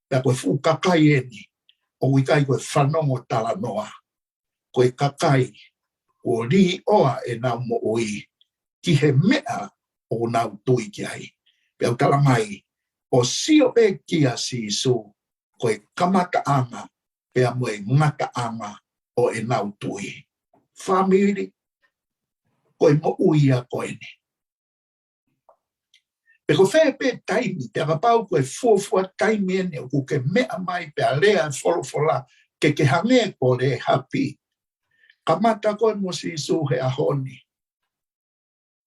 Pea ko e fuʻu kakai eni, ʻoku ʻikai ko e fanongo talanoa, ko e kakai kuo līʻoa ʻenau moʻui ki he meʻa ʻoku nau tui ki ai. Pea ʻoku tala mai, ʻo sio pē kia Sīsū, ko e kamataʻanga pea mo e ngataʻanga ʻo ʻenau tui. Fāmili, ko e moʻui ia ko eni. Pe ko fē pē taimi, pea kapau ko e fuofua taimi eni ʻoku ke meʻa mai pea lea e folofola, ke ke hangē ko Lēhapi. Kamata koe mo Sīsū he ʻaho ni.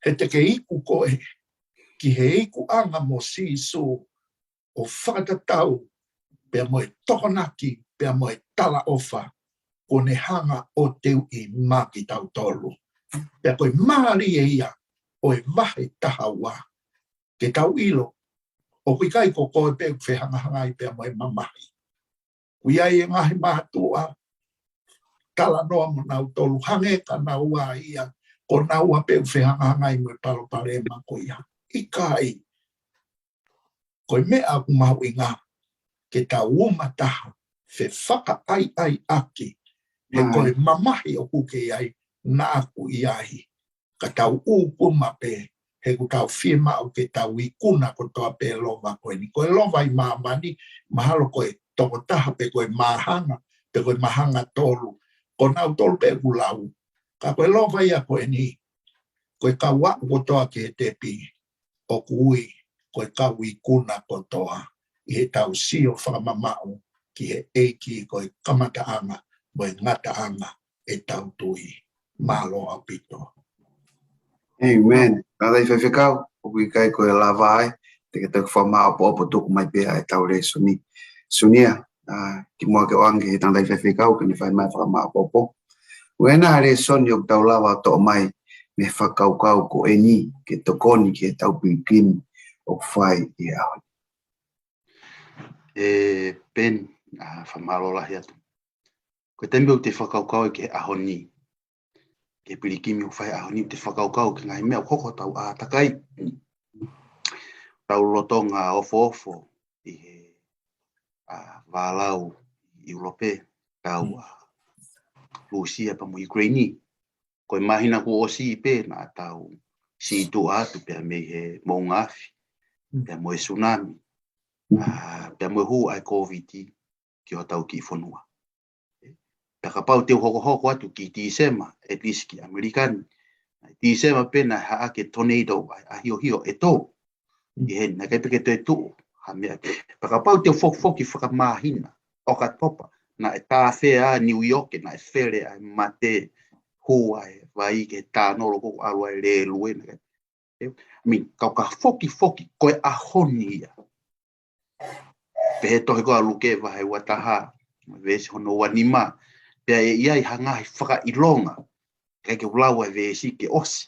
He te ke iku koe ki he ikuʻanga mo Sīsū ʻo fakatatau pea mo e tokonaki, pea mo e talaʻofa, kuo ne hanga ʻo teuʻi maʻa kitautolu. Pea ko e mālie ia ʻo e vahe taha ua, ke tau ʻilo, ʻoku ʻikai ko koe pē ʻoku fehangahangai pea mo e mamahi. ʻOku ʻi ai e ngaahi mātuʻa, talanoa mo nautolu hangē ka naua ia, ko naua pē ʻoku fehangahangai mo e palopalema ko ia. ʻIkai, ko e meʻa ʻoku mahuʻinga, ke tau uma taha, fefakaʻaiʻaiʻaki, he ko e mamahi ʻoku ke ʻi ai, naʻa ku ʻi ai. Ka tau ʻūkuma pē, he ʻoku tau fiemaʻu ke tau ikuna kotoa pē lova ko eni. Ko e lova ʻi māmani, mahalo ko e tokotaha pe ko e māhanga, pe ko e māhanga tolu. Ko nautolu pē ʻoku lau. Ka ko e lova ia ko eni, ko e kau aʻu kotoa ki he tepi, ʻoku ui ko e kau ikuna kotoa, ʻi heʻetau sio fakamamaʻu ki he ʻEiki ko e kamataʻanga mo e ngataʻanga ʻetau tui. Mālō ʻaupito. ʻĒmeni. Kātaki Faifekau, ʻoku ʻikai ko e lava ai, te ke toki fakamāʻopoʻopo tuku mai pē ʻetau lēsoni. Sunia, ʻa, kimuʻa ke ʻoange ki he tangataʻi faifekau ke ne fai mai e fakamāʻopoʻopo. ʻOku ʻi ai ha lēsoni ʻoku tau lava ʻo toʻo mai mei he fakakaukau ko eni ke tokoni ki heʻetau pilikimi ʻoku fai he ʻaho ni. ʻE, Ben, ʻa, fakamālō lahi atu. Ko e taimi ʻoku te fakakaukau ai ki he ʻaho ni, ki he pilikimi ʻoku fai he ʻaho ni, te fakakaukau ki he ngaahi meʻa ʻoku hoko hotau ʻātakai. Tau lolotonga ofoofo ʻi he, ʻa, vālau ʻi ʻIulope, tau, ʻa, Lūsia pea mo ʻIukuleini. Ko e māhina kuo ʻosi pē naʻa tau sītuʻa atu pea mei he moʻunga afi, pea mo e sunami, ʻa, pea mo e hū ʻa e Kōviti ki hotau kiʻi fonua. Pea kapau te u hokohoko atu ki Tīsema, at least ki ʻAmelika ni. Tīsema pē naʻe haʻaki e tornado ʻa e ʻahiohio ʻe tolu. ʻI heni, naʻe ʻikai pē ke toe tuʻu ha meʻa. Pea kapau te u fokifoki fakamāhina, ʻOkatopa, naʻe tāfea ʻa New York, naʻe fele ʻa e mate, hū ʻa e vai ki he tānolo ʻoku ʻalu ai e lēlue, naʻe ʻIo, I mean, kau ka fokifoki, ko e ʻaho ni ia. Pehē tohi ko ē ʻa Luke vahe ua taha, veesi hono ua nima, pea ʻe ʻi ai ha ngaahi fakaʻilonga. ʻIkai ke u lau e veesi ke ʻosi.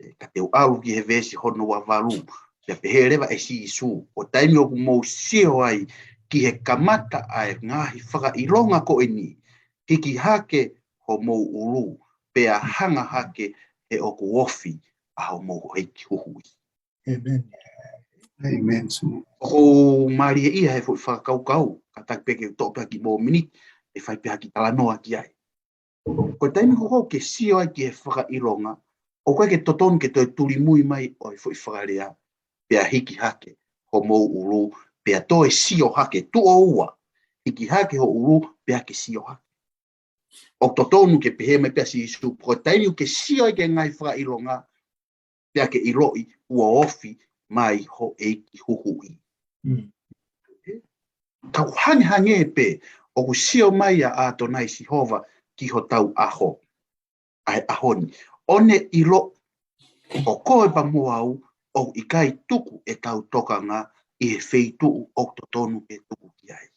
ʻE, ka te u ʻalu ki he veesi hono ua valu. Pea pehē leva ʻe Sīsū, ko e taimi ʻoku mou sio ai ki he kamata ʻa e ngaahi fakaʻilonga ko eni, hiki hake homou ʻulu, pea hanga hake he ʻoku ofi ʻa homou ʻEiki Huhuʻi. ʻĒmeni. ʻĒmeni, Sīsū. ʻOku ou mālieʻia he foʻi fakakaukau, kātaki pē ke u toʻo pē ha kiʻi miniti, ʻe fai pē ha kiʻi talanoa ki ai. Ko e taimi ko ē ʻoku ke sio ai ki he fakaʻilonga, ʻoku ʻikai ke totonu ke toe tulimui mai ʻa e foʻi fakalea, pea hiki hake homou ʻulu, pea toe sio hake, tuʻo ua, hiki hake ho ʻulu, pea ke sio hake. ʻOku totonu ke pehē mai pē ʻa Sīsū, ko e taimi ʻoku ke sio ai ki he ngaahi fakaʻilonga, pea ke ʻiloʻi kuo ofi mai ho ʻEiki Huhuʻi. Mm. Kau hangehangē pē ʻoku sio mai ʻa ʻAtonai Sihova ki hotau ʻaho, ʻa e ʻaho ni. ʻO ne ʻiloʻi, ko koe pea mo au, ʻoku ʻikai tuku ʻetau tokanga ʻi he feituʻu ʻoku totonu ke tuku ki ai.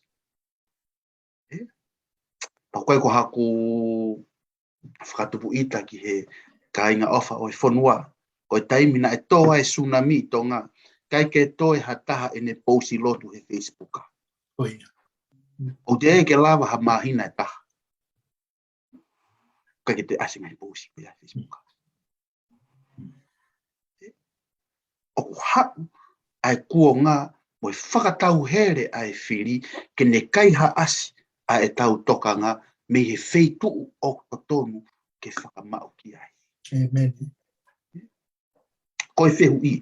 ʻE? Pea ko e ko haku fakatupu ʻita ki he kāinga ʻofa ʻo e fonua. Ko e taimi naʻe tō ai e sunami ʻi Tonga, ʻikai ke toe ha taha ʻene pousi lotu he Facebook. ʻOku teʻeki ke lava ha māhina ʻe taha ʻikai ke toe ʻasi e ngaahi pousi pē he Facebook. ʻOku haʻu ʻa e kuonga mo e fakatauhele ʻa e fili ke ne kaihaʻasi ʻa ʻetau tokanga mei he feituʻu ʻoku totonu ke fakamaʻu ki ai. ʻĒmeni. Ko e fehuʻi,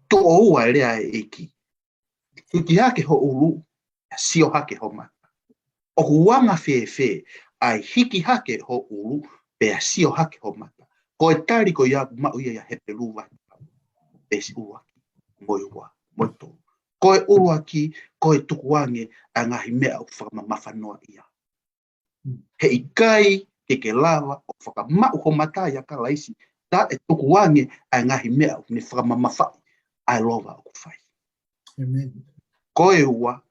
tuʻo ua e lea ʻa e ʻEiki. Hiki hake ho ʻulu, pea sio hake ho mata. ʻOku anga fēfē ʻa e hiki hake ho ʻulu, pea sio hake ho mata? Ko e tali ko ia ʻoku maʻu ia ʻia Hepelū vahe, veesi ʻuluaki, mo e ua, mo e tolu. Ko e ʻuluaki, ko e tukuange ʻa e ngaahi meʻa ʻoku fakamamafa noaʻia. He ʻikai ke ke lava ʻo fakamaʻu ho mata ʻia Kalaisi, taʻe tukuange ʻa e ngaahi meʻa ʻoku ne fakamamafaʻi ʻa e lova ʻoku fai. ʻĒmeni. Ko e ua,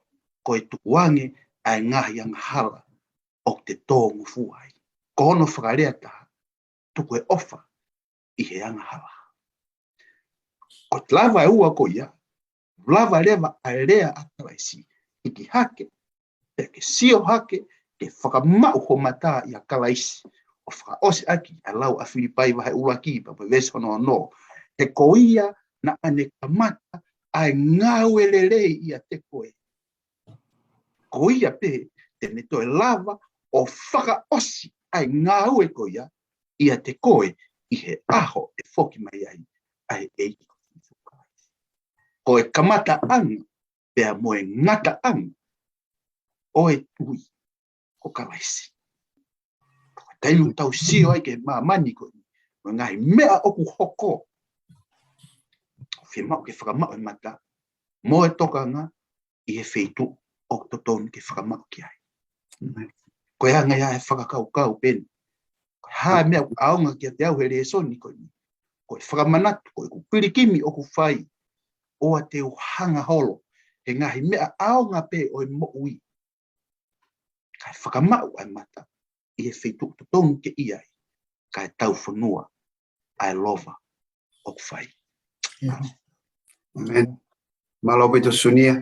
ko e tukuange ʻa e ngaahi angahala ʻoku te tōngofua ai. Ko hono fakalea ʻe taha, tuku e ʻofa ʻi he angahala. Ko e lava e ua ko ia, lava leva ʻa e lea ʻa Kalaisi, hiki hake, pea ke sio hake, ke fakamaʻu ho mata ʻia Kalaisi, ʻo fakaʻosi ʻaki ʻa e lau ʻa Filipai vahe ʻuluaki, pea mo e veesi hono ono. He ko ia naʻa ne kamata ʻa e ngāue lelei ʻiate koe, ko ia pē te ne toe lava ʻo fakaʻosi ʻa e ngāue ko ia ʻiate koe ʻi he ʻaho ʻe foki mai ai ʻa e ʻEiki ko Sīsū Kalaisi. Ko e kamataʻanga pea mo e ngataʻanga ʻo e tui ko Kalaisi. Taimi ʻoku tau sio ai ki he māmani ko eni, mo e ngaahi meʻa ʻoku hoko, fiemaʻu ke fakamaʻu e mata mo e tokanga ʻi he feituʻu ʻoku totonu ke fakamaʻu ki ai. Ko e anga ia e fakakaukau pē eni. Ko e hā e meʻa ʻoku ʻaonga kiate au he lēsoni ko eni? Ko e fakamanatu, ko ʻeku pilikimi ʻoku fai, ʻoua te u hanga holo he ngaahi meʻa ʻaonga pē ʻo e moʻui, ʻa e fakamaʻu ʻa e mata ʻi he feituʻu totonu ke ʻi ai, kae taufonua ʻa e lova ʻoku fai. Mālō ʻaupito Sunia,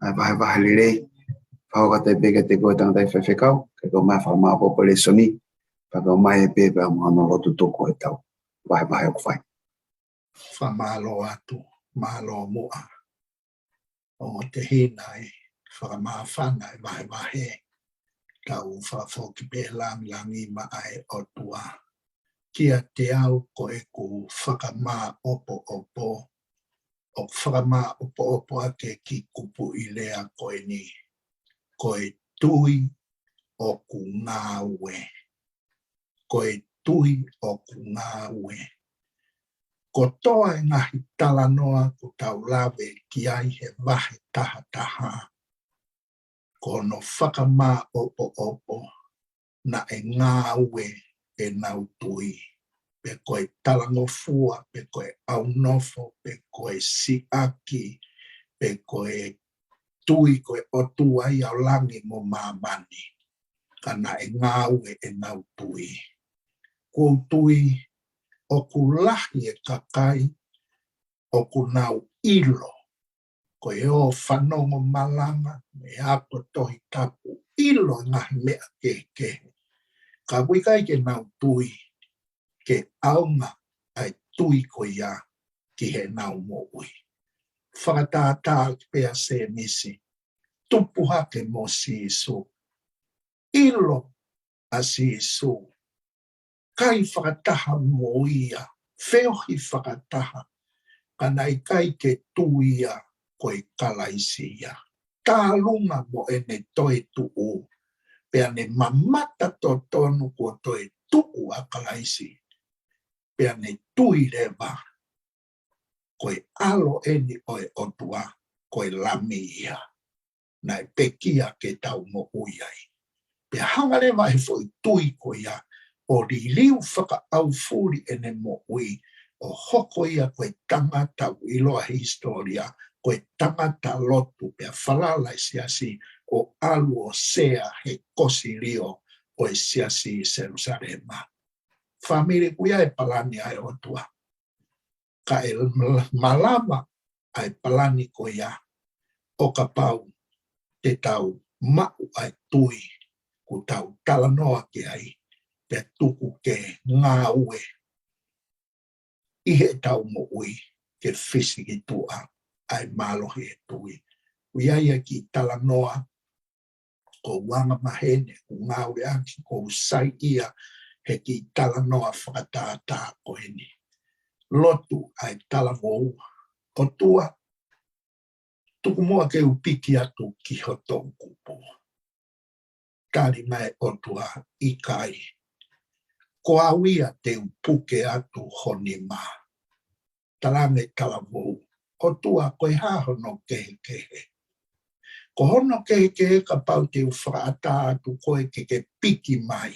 ʻa e vahevahe lelei. Fakahoko atu pē kiate koe tangataʻi faifekau, ke ke ʻomai fakamāʻopoʻopo lēsoni, pea ke ʻomai pē pea mo hono lotu tuku ʻetau vahevahe ʻoku fai. Fakamālō atu, mālō muʻa. ʻO te hina e fakamāfana e vahevahe, tau fakafoki pē lāngilangi maʻa e ʻOtua. Kiate au ko ʻeku fakamāʻopoʻopo, ʻoku fakamāʻopoʻopo ʻaki e kiʻi kupuʻi lea ko eni. Ko e tui ʻoku ngāue. Ko e tui ʻoku ngāue. Kotoa e ngaahi talanoa kuo tau lave ki ai he vahe tahataha, ko hono fakamāʻopoʻopo naʻe ngāue ʻenau tui. Pe ko e talangofua, pe ko e ʻaunofo, pe ko e siʻaki, pe ko e tui ko e ʻOtua ia ʻo langi mo māmani, ka naʻe ngāue ʻenau tui. ʻOku ou tui ʻoku lahi e kakai ʻoku nau ʻilo, ko e ō fanongo malanga mei he ako Tohi Tapu, ʻilo e ngaahi meʻa kehekehe, ka ʻoku ʻikai ke nau tui ke ʻaonga ʻa e tui ko ia ki heʻenau moʻui. Fakatātā ki pea Sēmisi, tupu hake mo Sīsū. ʻIlo ʻa Sīsū, kai fakataha mo ia, feohi fakataha, ka naʻe ʻikai ke tui ia ko e Kalaisi ia. Tālunga mo ʻene toetuʻu, pea ne mamata totonu kuo toetuʻu ʻa Kalaisi, pea ne tui leva ko e ʻAlo eni ʻo e ʻOtua, ko e Lami ia naʻe pekia ke tau moʻui ai. Pea hanga leva he foʻi tui ko ia ʻo liliu fakaʻaufuli ʻene moʻui, ʻo hoko ia ko e tangata ʻoku ʻiloa he hisitōlia ko e tangata lotu, pea falala e siasi ʻo ʻalu ʻo sea he kosilio ʻo e siasi ʻi Selusalema. Fāmili, ʻoku ʻi ai e palani ʻa e ʻOtua. Ka ʻe malava ʻa e palani ko ia ʻo kapau te tau maʻu ʻa e tui kuo tau talanoa ki ai, pea tuku ke ngāue ʻi heʻetau moʻui ke fisikituʻa ʻa e mālohi e tui. ʻOku ʻi ai e kiʻi talanoa ko ʻeku angamaheni ʻoku ngāueʻaki, ʻoku ou saiʻia he kiʻi talanoa fakatātā ko eni. Lotu ʻa e talavou: ʻOtua, tuku muʻa ke u piki atu ki ho toʻukupu. Tali mai ʻOtua: ʻIkai, ko au ia te u puke atu ho nima. Talaange talavou: ʻOtua, ko e hā hono kehekehe? Ko hono kehekehe kapau te u fakaʻatā atu koe ke ke piki mai,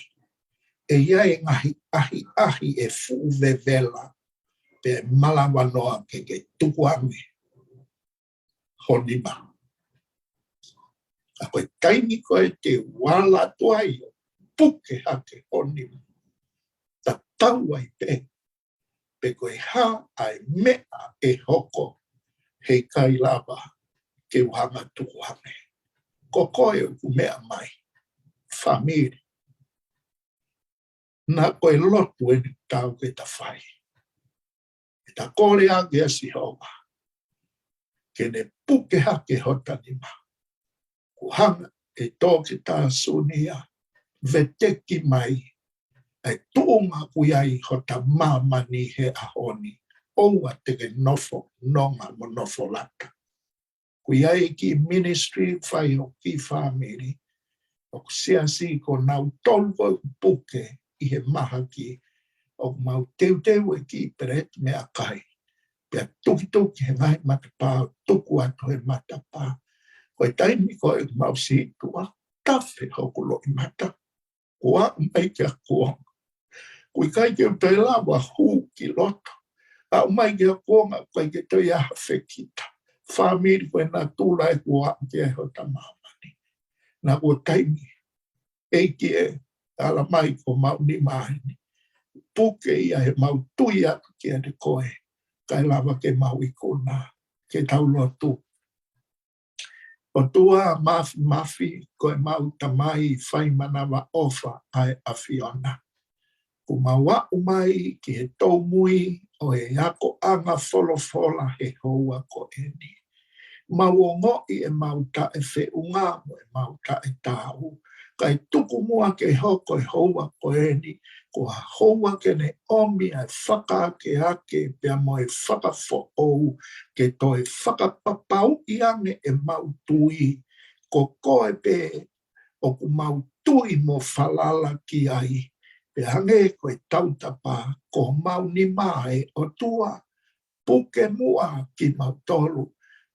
ʻe ʻi ai e ngaahi ʻahiʻahi ʻe fuʻu vevela, pea malava noa ke ke tukuange ho nima. Ka ko e taimi ko ē te u ala atu ai ʻo puke hake ho nima, tatau ai pē pe ko e hā ʻa e meʻa ʻe hoko, heʻikai lava ke u hanga tukuange. Ko koe ʻoku meʻa mai, fāmili. Naʻa ko e lotu eni ʻoku tau ke ta fai. Ke ta kole ange ʻa Sihova ke ne puke hake hota nima. Kuo hanga ʻe Toketā Sunia ʻo veteki mai ʻa e tuʻunga ʻoku ʻi ai hota māmani he ʻaho ni. ʻOua te ke nofo nonga mo nofo lata. ʻOku ʻi ai e kiʻi ministry fai ʻo e kiʻi fāmili, ʻoku siasi ko nautolu ko ē ʻoku puke ʻi he mahaki, ʻoku mau teuteu e kiʻi peleti meʻakai, pea tukituki he ngaahi matapā ʻo tuku atu he matapā. Ko e taimi ko ē ʻoku mau sītuʻa, tafe hoku loʻimata, kuo aʻu mai ki he kuonga ʻoku ʻikai ke u toe lava hū ki loto. Aʻu mai ki he kuonga ʻoku ʻikai ke toe ʻi ai ha fekita. Fāmili, ko e natula ē kuo aʻu ki ai hota māmani. Naʻa ko e taimi ʻEiki ē, ala mai ko homau nima eni. Puke ia heʻemau tui atu kiate koe, kae lava ke mau ikuna. Ke tau lotu. ʻOtua Māfimafi, ko homau Tamai faimanavaʻofa ʻa e ʻAfiona. Kuo mau aʻu mai ki he tōmui ʻo e akoʻanga folofola he houa ko eni. Mau ongoʻi ʻemau taʻefeʻunga mo ʻemau taʻetaau. Kae tuku muʻa ke hoko e houa ko eni, ko ha houa ke ne ʻomi ʻa e fakaakeake pea mo e fakafoʻou, ke toe fakapapauʻi ange ʻemau tui, ko koe pē ʻoku mau tui mo falala ki ai. Pea hangē ko e tautapa, ko homau nima ē ʻOtua, puke muʻa kimautolu,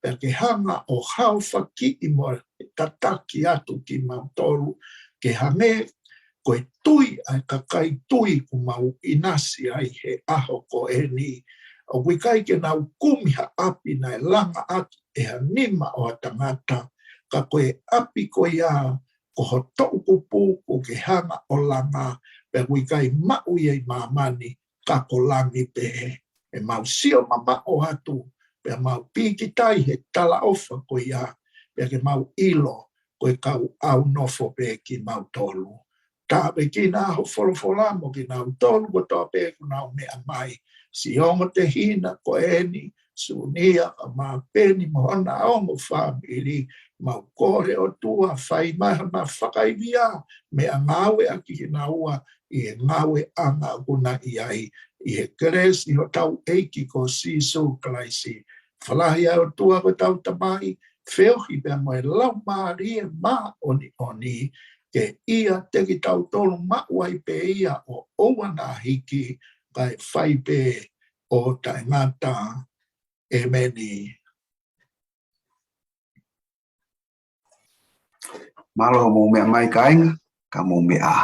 pea ke hanga ʻo haofakiʻi mo tataki atu kimautolu, ke hangē ko e tui ʻa e kakai tui kuo mau ʻinasi ai he ʻaho ko eni. ʻOku ʻikai ke nau kumi ha ʻapi naʻe langa ʻaki ʻe ha nima ʻo ha tangata, ka ko e ʻapi ko ia ko ho toʻukupu kuo ke hanga ʻo langa, pea ʻoku ʻikai maʻu ia ʻi māmani, ka ko langi pē. ʻE mau sio mamaʻo atu, pea mau pīkitai he talaʻofa ko ia, pea ke mau ʻilo ko e kau ʻaunofo pē kimautolu. Tāpuekina ho folofola mo kinautolu kotoa pē kuo nau meʻa mai. Siʻi ongo tehina ko eni, Sunia Kamapeni mo hona ongo fāmili, mau kole ʻOtua fai mai hona fakaivia, meʻangāueʻaki kinaua ʻi he ngāueʻanga ʻoku na ʻi ai, ʻi he kelesi hotau ʻEiki ko Sīsū Kalaisi. Fakalahi ʻa e ʻOtua ko hotau Tamai, feohi pea mo e Laumālie Māʻoniʻoni, ke ʻiate kitautolu maʻu ai pē ia ʻo ʻoua naʻa hiki, kae fai pē ʻo taʻengata. ʻEmeni. Mālō hoʻomou meʻa mai kāinga, ka mou meʻa.